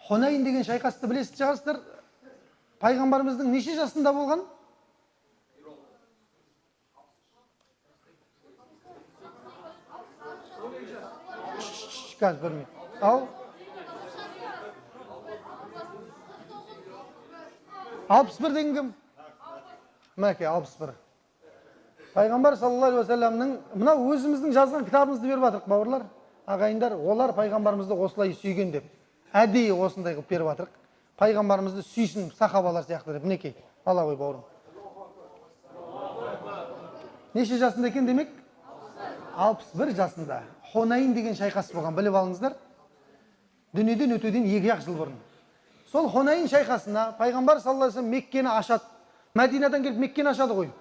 Хунайн деген шайқасты білесіз шығарсыздар. Пайғамбарымыздың неше жасында болған? Қазір бір минут. Ал? 61 деген кім? Мәке, 61. Пайғамбар саллаллаху алейхи уассаламның мына өзіміздің жазған кітабымызды беріп жатырық, бауырлар, ағайындар, олар пайғамбарымызды осылай сүйген деп, әдейі осындай қылып беріп жатырық. Пайғамбарымызды сүйсін сахабалар сияқты деп. Мінекей, ала ғой бауырым. Неше жасында екен демек? 61 жасында. Хунайн деген шайқас болған, біліп алыңыздар. Дүниеден өтуден 2-ақ жыл бұрын. Сол Хунайн шайқасына пайғамбар саллаллаху алейхи вассалам Меккені ашады. Мәдинадан келіп Меккені ашады ғой.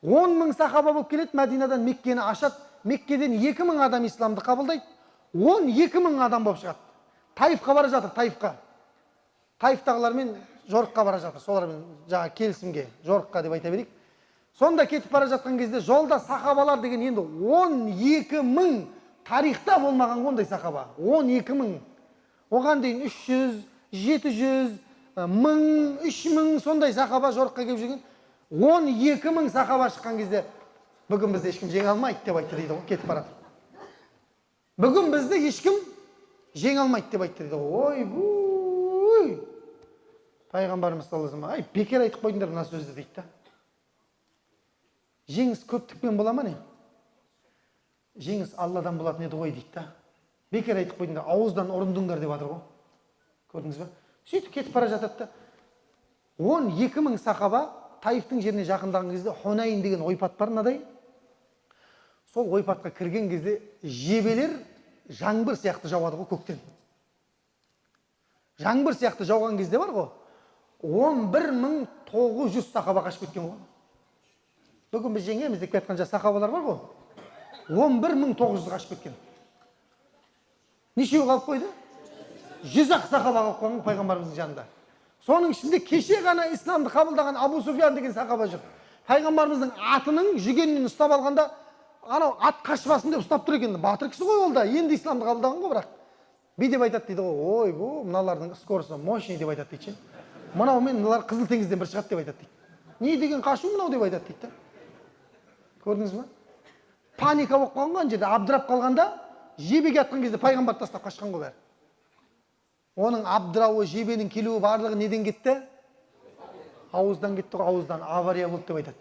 10 мың сахаба болып келеді, Мәдинадан Меккені ашады. Меккеден 2 мың адам исламды қабылдайды. 12 мың адам болып шығады. Таифқа бара жатыр, Таифқа. Таифтағылармен жорыққа бара жатыр. Солармен жаңа келісімге, жорыққа деп айта берейік. Сонда кетіп бара жатқан кезде жолда сахабалар деген енді 12 мың, тарихта болмаған ондай сахаба. 12 мың. Оған дейін 300, 700, 1000, 3000 сондай сахаба жорыққа келіп жүрген. 12 000 сахаба шыққан кезде бүгін бізді ешкім жеңе алмайды деп айтты дейді ғой, кетіп барады. Бүгін бізді ешкім жеңе алмайды деп айтты дейді ғой. Ойбой! Пайғамбарымыз саллаллаху алейхи вассалам, ай, бекер айтып қойдыңдар мына сөзді дейді да. Жеңіс көптікпен бола ма не? Жеңіс Алладан болатын еді ғой дейді да. Бекер айтып қойдыңдар, ауыздан ұрындыңдар деп жатыр ғой. Көрдіңіз ба? Сөйтіп кетіп бара жатады да. 12 000 сахаба Таифтың жеріне жақындаған кезде Хунайн деген ойпат бар мынадай. Сол ойпатқа кірген кезде жебелер жаңбыр сияқты жауады ғой көктен. Жаңбыр сияқты жауған кезде бар ғой, 11 900 сахаба қашып кеткен ғой. Бүгін біз жеңеміз деп кеткен жас сахабалар бар ғой, 11 900 қашып кеткен. Нешеуі қалып қойды? 100-ақ сахаба қалып қойған пайғамбарымыздың жанында. Соның ішінде кеше ғана исламды қабылдаған Абу Суфиян деген сахаба жүр. Пайғамбарымыздың атының жүгенінен ұстап алғанда, анау ат қашпасын деп ұстап тұр екен. Батыр кісі ғой ол да, енді исламды қабылдаған ғой бірақ. Бүй деп айтады дейді ғой, ой, бұ, мыналардың скоросты мощный деп айтады дейді ше. Мынау мен мыналар Қызыл теңізден бір шығады деп айтады дейді. Не деген қашу мынау деп айтады дейді да. Көрдіңіз ба? Паника болып қалған ғой ана жерде, абдырап қалғанда, жебеге атқан кезде пайғамбарды тастап қашқан ғой бәрі. Оның абдырауы, жебенің келуі барлығы неден кетті? Ауыздан кетті ғой, ауыздан авария болды деп айтады.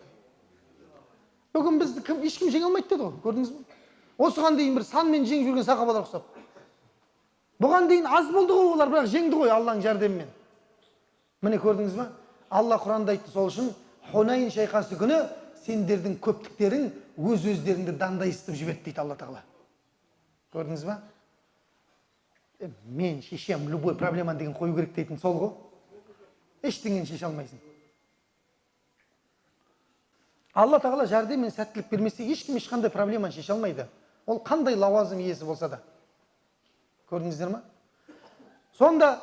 Бүгін бізді ешкім жеңе алмайды деді ғой, көрдіңіз бе? Осыған дейін бір санмен жеңіп жүрген сахабалар ұқсап. Бұған дейін аз болды ғой олар, бірақ жеңді ғой Алланың жәрдемімен. Міне көрдіңіз бе? Алла Құранда айтты, сол үшін Хунайн шайқасы күні сендердің көптіктерің өз өздеріңді дандайсытып жіберді дейді Алла Тағала. Көрдіңіз ба? Мен шешем любой проблеманы деген қою керек дейтін сол ғой. Ештеңені шеше алмайсың. Алла Тағала жәрдем мен сәттілік бермесе, ешкім ешқандай проблеманы шеше алмайды. Ол қандай лауазым иесі болса да. Көрдіңіздер ма? Сонда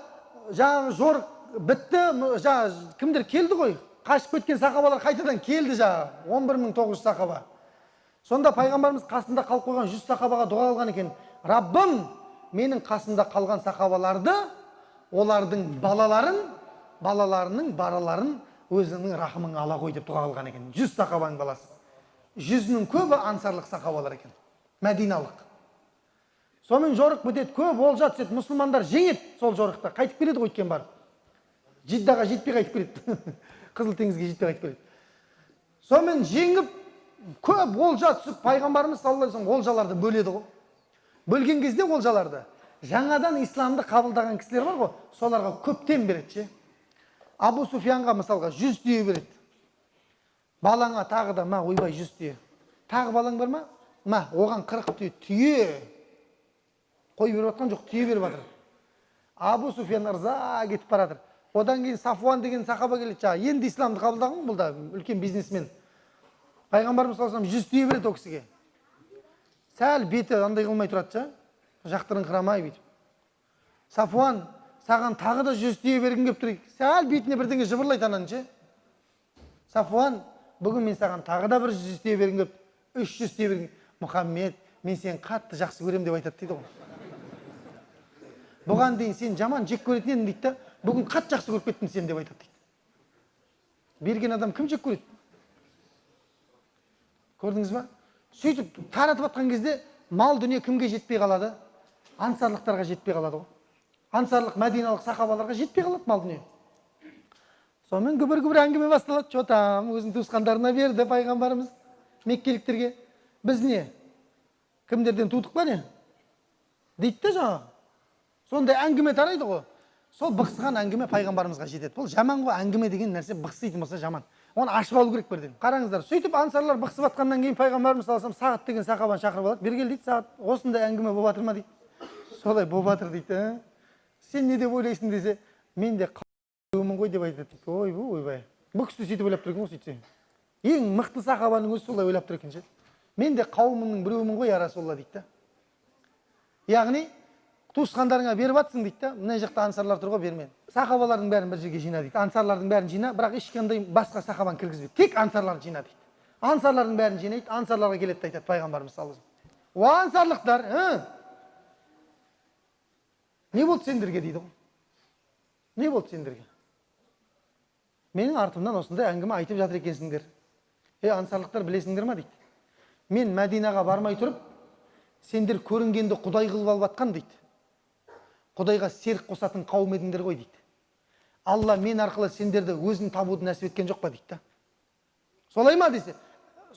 жаңағы жорық бітті, жаңағы кімдер келді ғой, қашып кеткен сахабалар қайтадан келді жаңағы, 11 900 сахаба. Сонда пайғамбарымыз қасында қалып қойған 100 сахабаға дұға қылған екен. Раббым, менің қасымда қалған сахабаларды, олардың балаларын, балаларының балаларын өзіңнің рахымыңа ала қой деп дұға қылған екен. 100 сахабаның баласы. 100-нің көбі ансарлық сахабалар екен. Мәдиналық. Сонымен жорық бітеді, көп олжа түседі, мұсылмандар жеңеді сол жорықта. Қайтып келеді ғой өткен барып. Жиддаға жетпей қайтып келеді. Қызыл теңізге жетпей қайтып келеді. Сонымен жеңіп, көп олжа түсіп, пайғамбарымыз саллаллаху алейхи вассалам олжаларды бөледі ғой. Бөлген кезде олжаларды жаңадан исламды қабылдаған кісілер бар ғой, соларға көптен береді ше. Абу Суфиянға мысалға 100 түйе береді. Балаңа тағы да, ма, ойбай, 100 түйе. Тағы балаң бар ма? Ма, оған 40 түйе, түйе. Қой беріп жатқан жоқ, түйе беріп жатыр. Абу Суфиян ырза кетіп бара жатыр. Одан кейін Сафуан деген сахаба келеді, жаңағы енді исламды қабылдаған ғой, бұл да үлкен бизнесмен. Пайғамбарымыз саллаллаху алейхи вассалам 100 түйе береді ол кісіге. Сәл беті андай қылмай тұрады ша, жақтырыңқырамай бүйтіп. Сафуан, саған тағы да 100 түйе бергім келіп тұр. Сәл бетіне бірдеңе жыбырлайды ананың ше. Сафуан, бүгін мен саған тағы да бір 100 түйе бергім келіп, 300 түйе бергім. Мұхаммед, мен сені қатты жақсы көремін деп айтады дейді ғой. Бұған дейін сен жаман жек көретін едің дейді да, бүгін қатты жақсы көріп кеттім сені деп айтады дейді. Берген адам кім жек көреді? Көрдіңіз ба? Сөйтіп таратып жатқан кезде мал дүние кімге жетпей қалады? Ансарлықтарға жетпей қалады ғой. Ансарлық, мәдиналық сахабаларға жетпей қалады мал дүние. Сонымен күбір-күбір әңгіме басталады. Чё там, өзінің туысқандарына берді пайғамбарымыз меккеліктерге. Біз не? Кімдерден тудық па не? Дейді де жаңағы. Сондай әңгіме тарайды ғой. Сол бықсыған әңгіме пайғамбарымызға жетеді. Бұл жаман ғой, әңгіме деген нәрсе бықситын болса жаман. Оны ашып алу керек бірден. Қараңыздар, сөйтіп ансарлар бықсып жатқаннан кейін пайғамбарымыз саллаллаху алейхи вассалам Сағат деген сахабаны шақырып алады. Бері кел дейді, Сағат, осындай әңгіме болып жатыр ма дейді. Солай болып жатыр дейді. «Ә? Сен не деп ойлайсың десе, мен де қауымын ғой деп айтады дейді. Ойбай, ойбай. Бұл кісі сөйтіп ойлап тұр екен ғой сөйтсе. Ең мықты сахабаның өзі солай ойлап тұр екен ше. Мен де қауымымның біреуімін ғой, я Расулалла дейді да. Яғни туысқандарыңа беріп жатсың дейді да, мына жақта ансарлар тұр ғой, берме. Сахабалардың бәрін бір жерге жина дейді. Ансарлардың бәрін жина, бірақ ешқандай басқа сахабаны кіргізбе. Тек ансарларды жина дейді. Ансарлардың бәрін жинайды, ансарларға келеді де айтады пайғамбарымыз саллаллаху алейхи вассалам. О ансарлықтар, не болды сендерге дейді ғой. Не болды сендерге? Менің артымнан осындай әңгіме айтып жатыр екенсіңдер. Ей, ансарлықтар, білесіңдер ма дейді. Мен Мәдинаға бармай тұрып, сендер көрінгенді Құдай қылып алып атқан дейді. Құдайға серік қосатын қауым едіңдер ғой дейді. Алла мен арқылы сендерді өзін табуды нәсіп еткен жоқ па дейді да. Солай ма десе,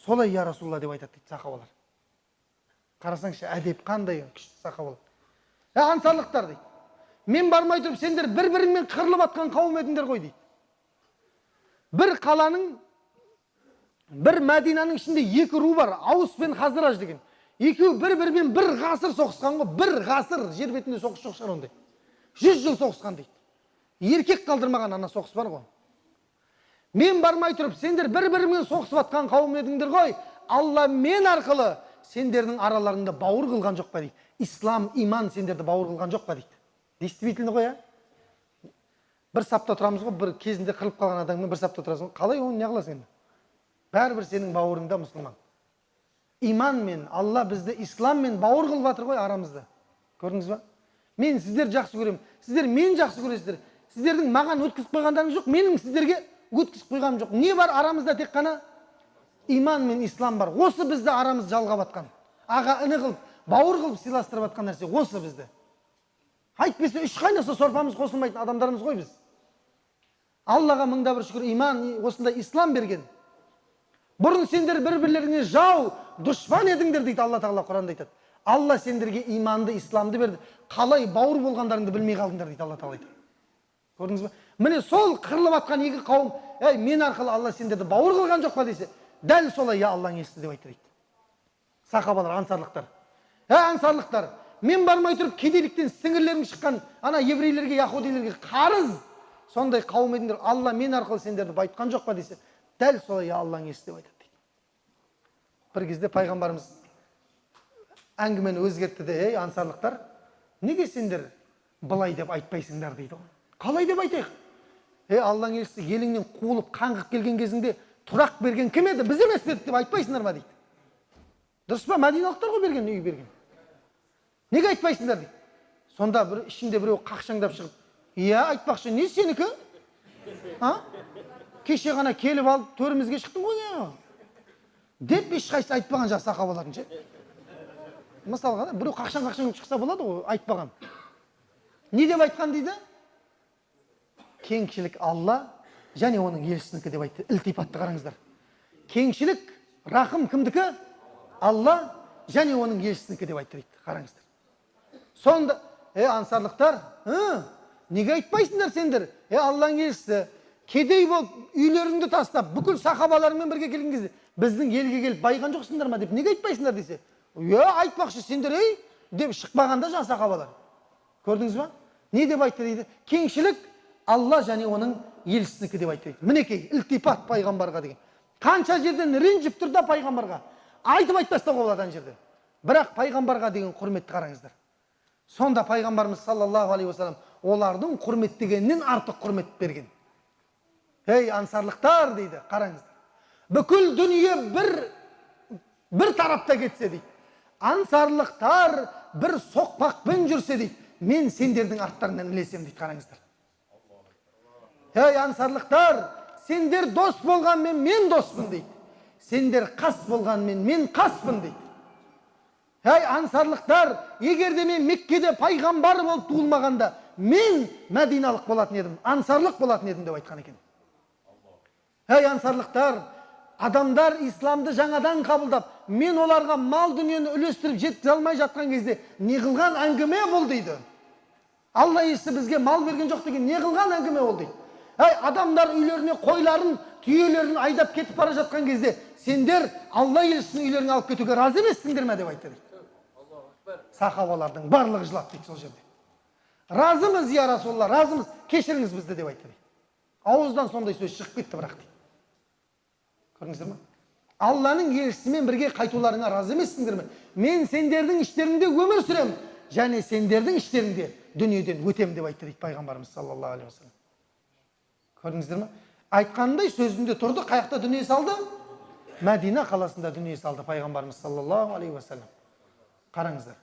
солай я Расулалла деп айтады дейді сахабалар. Қарасаңшы, әдеп қандай күшті сахабалар. Ансарлықтар дейді. Мен бармай тұрып сендер бір-біріңмен қырылып атқан қауым едіңдер ғой дейді. Бір қаланың, бір Мәдинаның ішінде екі ру бар, Аус пен Хазраж деген. Екеуі бір-бірімен бір ғасыр соғысқан ғой, бір ғасыр жер бетінде соғыс жоқ шығар ондай. 100 жыл соғысқан дейді. Еркек қалдырмаған ана соғыс бар ғой. Мен бармай тұрып сендер бір-бірімен соғысып атқан қауым едіңдер ғой. Алла мен арқылы сендердің араларыңда бауыр қылған жоқ па дейді. Ислам, иман сендерді бауыр қылған жоқ па дейді. Действительно ғой, ә? Бір сапта тұрамыз ғой, бір кезінде қырылып қалған адаммен бір сапта тұрасың ғой. Қалай оны не қыласың енді? Бәрібір сенің бауырыңда мұсылман. Иманмен, Алла бізді исламмен бауыр қылып жатыр ғой арамызда. Көрдіңіз ба? Мен сіздерді жақсы көремін, сіздер мен жақсы көресіздер. Сіздердің маған өткізіп қойғандарыңыз жоқ, менің сіздерге өткізіп қойғаным жоқ. Не бар арамызда? Тек қана иман мен ислам бар. Осы бізді арамыз жалғап атқан. Аға іні қылып, бауыр қылып сыйластырып атқан нәрсе осы бізді. Әйтпесе үш қайнаса сорпамыз қосылмайтын адамдармыз ғой біз. Аллаға мыңда бір шүкір, иман, осындай ислам берген. Бұрын сендер бір-бірлеріңе жау, дұшпан едіңдер дейді Алла Тағала Құранда айтады. Алла сендерге иманды, исламды берді. Қалай бауыр болғандарыңды білмей қалдыңдар дейді Алла Тағала айтады. Көрдіңіз ба? Міне сол қырылып атқан екі қауым, әй, мен арқылы Алла сендерді бауыр қылған жоқ па десе, дәл солай я Алланың елшісі деп айтты дейді. Сахабалар, ансарлықтар. Әй, ансарлықтар, мен бармай тұрып кедейліктен сіңірлерің шыққан ана еврейлерге, яхудилерге қарыз сондай қауым едіңдер. Алла мен арқылы сендерді байытқан жоқ па десе, дәл солай я Алланың елшісі деп айтады дейді. Бір кезде пайғамбарымыз әңгімені өзгертті де, ей, ансарлықтар, неге сендер былай деп айтпайсыңдар дейді ғой. Қалай деп айтайық? Ей, Алланың елшісі, еліңнен қуылып қаңғып келген кезіңде тұрақ берген кім еді? Біз емес пе едік деп айтпайсыңдар ма дейді. Дұрыс па? Мәдиналықтар ғой берген, үй берген. Неге айтпайсыңдар дейді. Сонда бір ішінде біреу қақшаңдап шығып, иә, айтпақшы, не сенікі? А? Кеше ғана келіп алып төрімізге шықтың ғой не? Деп ешқайсысы айтпаған жас сахабалардың ше. Мысалға да, біреу қақшаң-қақшаң шықса болады ғой, айтпаған. Не деп айтқан дейді? Кеңшілік Алла және оның елшісінікі деп айтты. Ілтипатты қараңыздар. Кеңшілік, рахым кімдікі? Алла және оның елшісінікі деп айтты дейді. Қараңыздар. Сонда, ансарлықтар, неге айтпайсыңдар сендер? Алланың елшісі, кедей болып үйлеріңді тастап, бүкіл сахабаларыңмен бірге келген кезде біздің елге келіп байыған жоқсыңдар ма деп неге айтпайсыңдар десе, айтпақшы сендер, ей, деп шықпағанда жаңа сахабалар. Көрдіңіз ба? Не деп айтты дейді? Кеңшілік Алла және оның елшісінікі деп айтты дейді. Мінекей, ілтипат пайғамбарға деген. Қанша жерден ренжіп тұр да пайғамбарға. Айтып айтпастауға болады ана жерде. Бірақ пайғамбарға деген құрметті қараңыздар. Сонда пайғамбарымыз саллаллаху алейхи уассалам олардың құрметтегенінен артық құрмет берген. Ей, ансарлықтар дейді, қараңыздар. Бүкіл дүние бір тарапта кетсе дейді. Ансарлықтар бір соқпақпен жүрсе дейді. Мен сендердің арттарыңнан ілесем дейді, қараңыздар. Ей, ансарлықтар, сендер дос болғанмен мен доспын дейді. Сендер қас болғанмен мен қаспын дейді. Ей, ансарлықтар, егер де мен Меккеде пайғамбар болып туылмағанда, мен мәдиналық болатын едім, ансарлық болатын едім деп айтқан екен. Ей, ансарлықтар, адамдар исламды жаңадан қабылдап, мен оларға мал дүниені үлестіріп жеткізе алмай жатқан кезде не қылған әңгіме бұл дейді. Алла елшісі бізге мал берген жоқ деген не қылған әңгіме ол дейді. Әй, адамдар үйлеріне қойларын, түйелерін айдап кетіп бара жатқан кезде сендер Алла елшісінің үйлеріне алып кетуге разы емессіңдер ме деп айтты дейді. Сахабалардың барлығы жылады дейді сол жерде. Разымыз, я Расулалла, разымыз, кешіріңіз бізді деп айтты дейді. Ауыздан сондай сөз шығып кетті бірақ дейді. Көрдіңіздер ме? Алланың елшісімен бірге қайтуларыңа разы емессіңдер ме? Мен сендердің іштеріңде өмір сүремін және сендердің іштеріңде дүниеден өтемін деп айтты дейді пайғамбарымыз саллаллаху алейхи уассалам. Көрдіңіздер ме? Айтқанындай сөзінде тұрды, қаяқта дүние салды? Мәдина қаласында дүние салды пайғамбарымыз саллаллаху алейхи уассалам. Қараңыздар.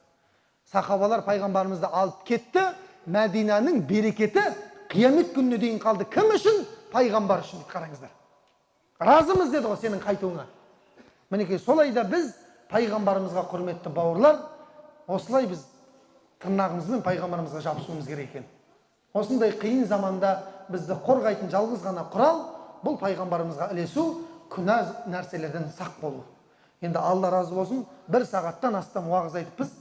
Сахабалар пайғамбарымызды алып кетті, Мәдинаның берекеті қиямет күніне дейін қалды. Кім үшін? Пайғамбар үшін дейді, қараңыздар. Разымыз деді ғой сенің қайтуыңа. Мінекей, солай да біз пайғамбарымызға, құрметті бауырлар, осылай біз тырнағымызбен пайғамбарымызға жабысуымыз керек екен. Осындай қиын заманда бізді қорғайтын жалғыз ғана құрал бұл пайғамбарымызға ілесу, күнә нәрселерден сақ болу. Енді Алла разы болсын, бір сағаттан астам уағыз айтыппыз.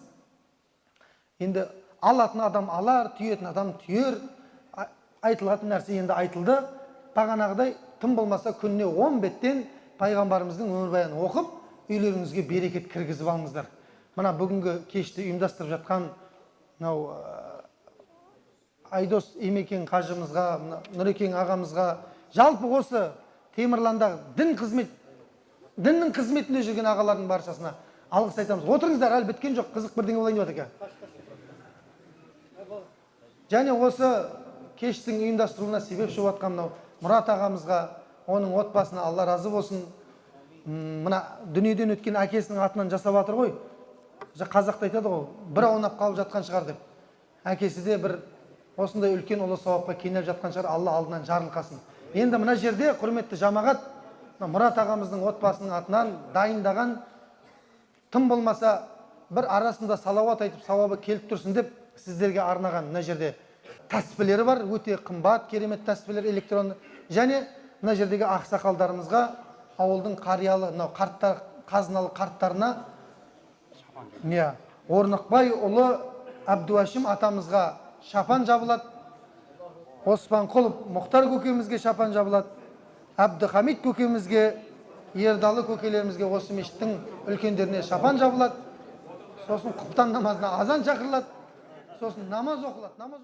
Енді алатын адам алар, түйетін адам түйер. Айтылатын нәрсе енді айтылды. Бағанағыдай, тым болмаса күніне 10 беттен пайғамбарымыздың өмірбаянын оқып, үйлеріңізге берекет кіргізіп алыңыздар. Мына бүгінгі кешті ұйымдастырып жатқан мынау Айдос Емекең қажымызға, мына Нұрекең ағамызға, жалпы осы Темірландағы діннің қызметінде жүрген ағалардың баршасына алғыс айтамыз. Отырыңыздар, әлі біткен жоқ, қызық бірдеңе болайын деп жатыр екен. Және осы кештің ұйымдастыруына себепші болып жатқан мынау Мұрат ағамызға, оның отбасына Алла разы болсын. Мына дүниеден өткен әкесінің атынан жасап жатыр ғой. Қазақта айтады ғой, бір аунап қалып жатқан шығар деп. Әкесі де бір осындай үлкен ұлы сауапқа кенеліп жатқан шығар, Алла алдынан жарылқасын. Енді мына жерде, құрметті жамағат, мына Мұрат ағамыздың отбасының атынан дайындаған, тым болмаса бір арасында салауат айтып, сауабы келіп тұрсын деп сіздерге арнаған мына жерде тәспілері бар, өте қымбат, керемет тәспілер, электронды. Және мына жердегі ақсақалдарымызға, ауылдың қариялы, мынау қарттар, қазыналы қарттарына, иә, Орнықбай ұлы Әбдуәшім атамызға шапан жабылады, Оспанқұлов Мұхтар көкемізге шапан жабылады, Әбдіхамит көкемізге, Ердалы көкелерімізге, осы мешіттің үлкендеріне шапан жабылады. Сосын құптан намазына азан шақырылады, сосын намаз оқылады. Намаз.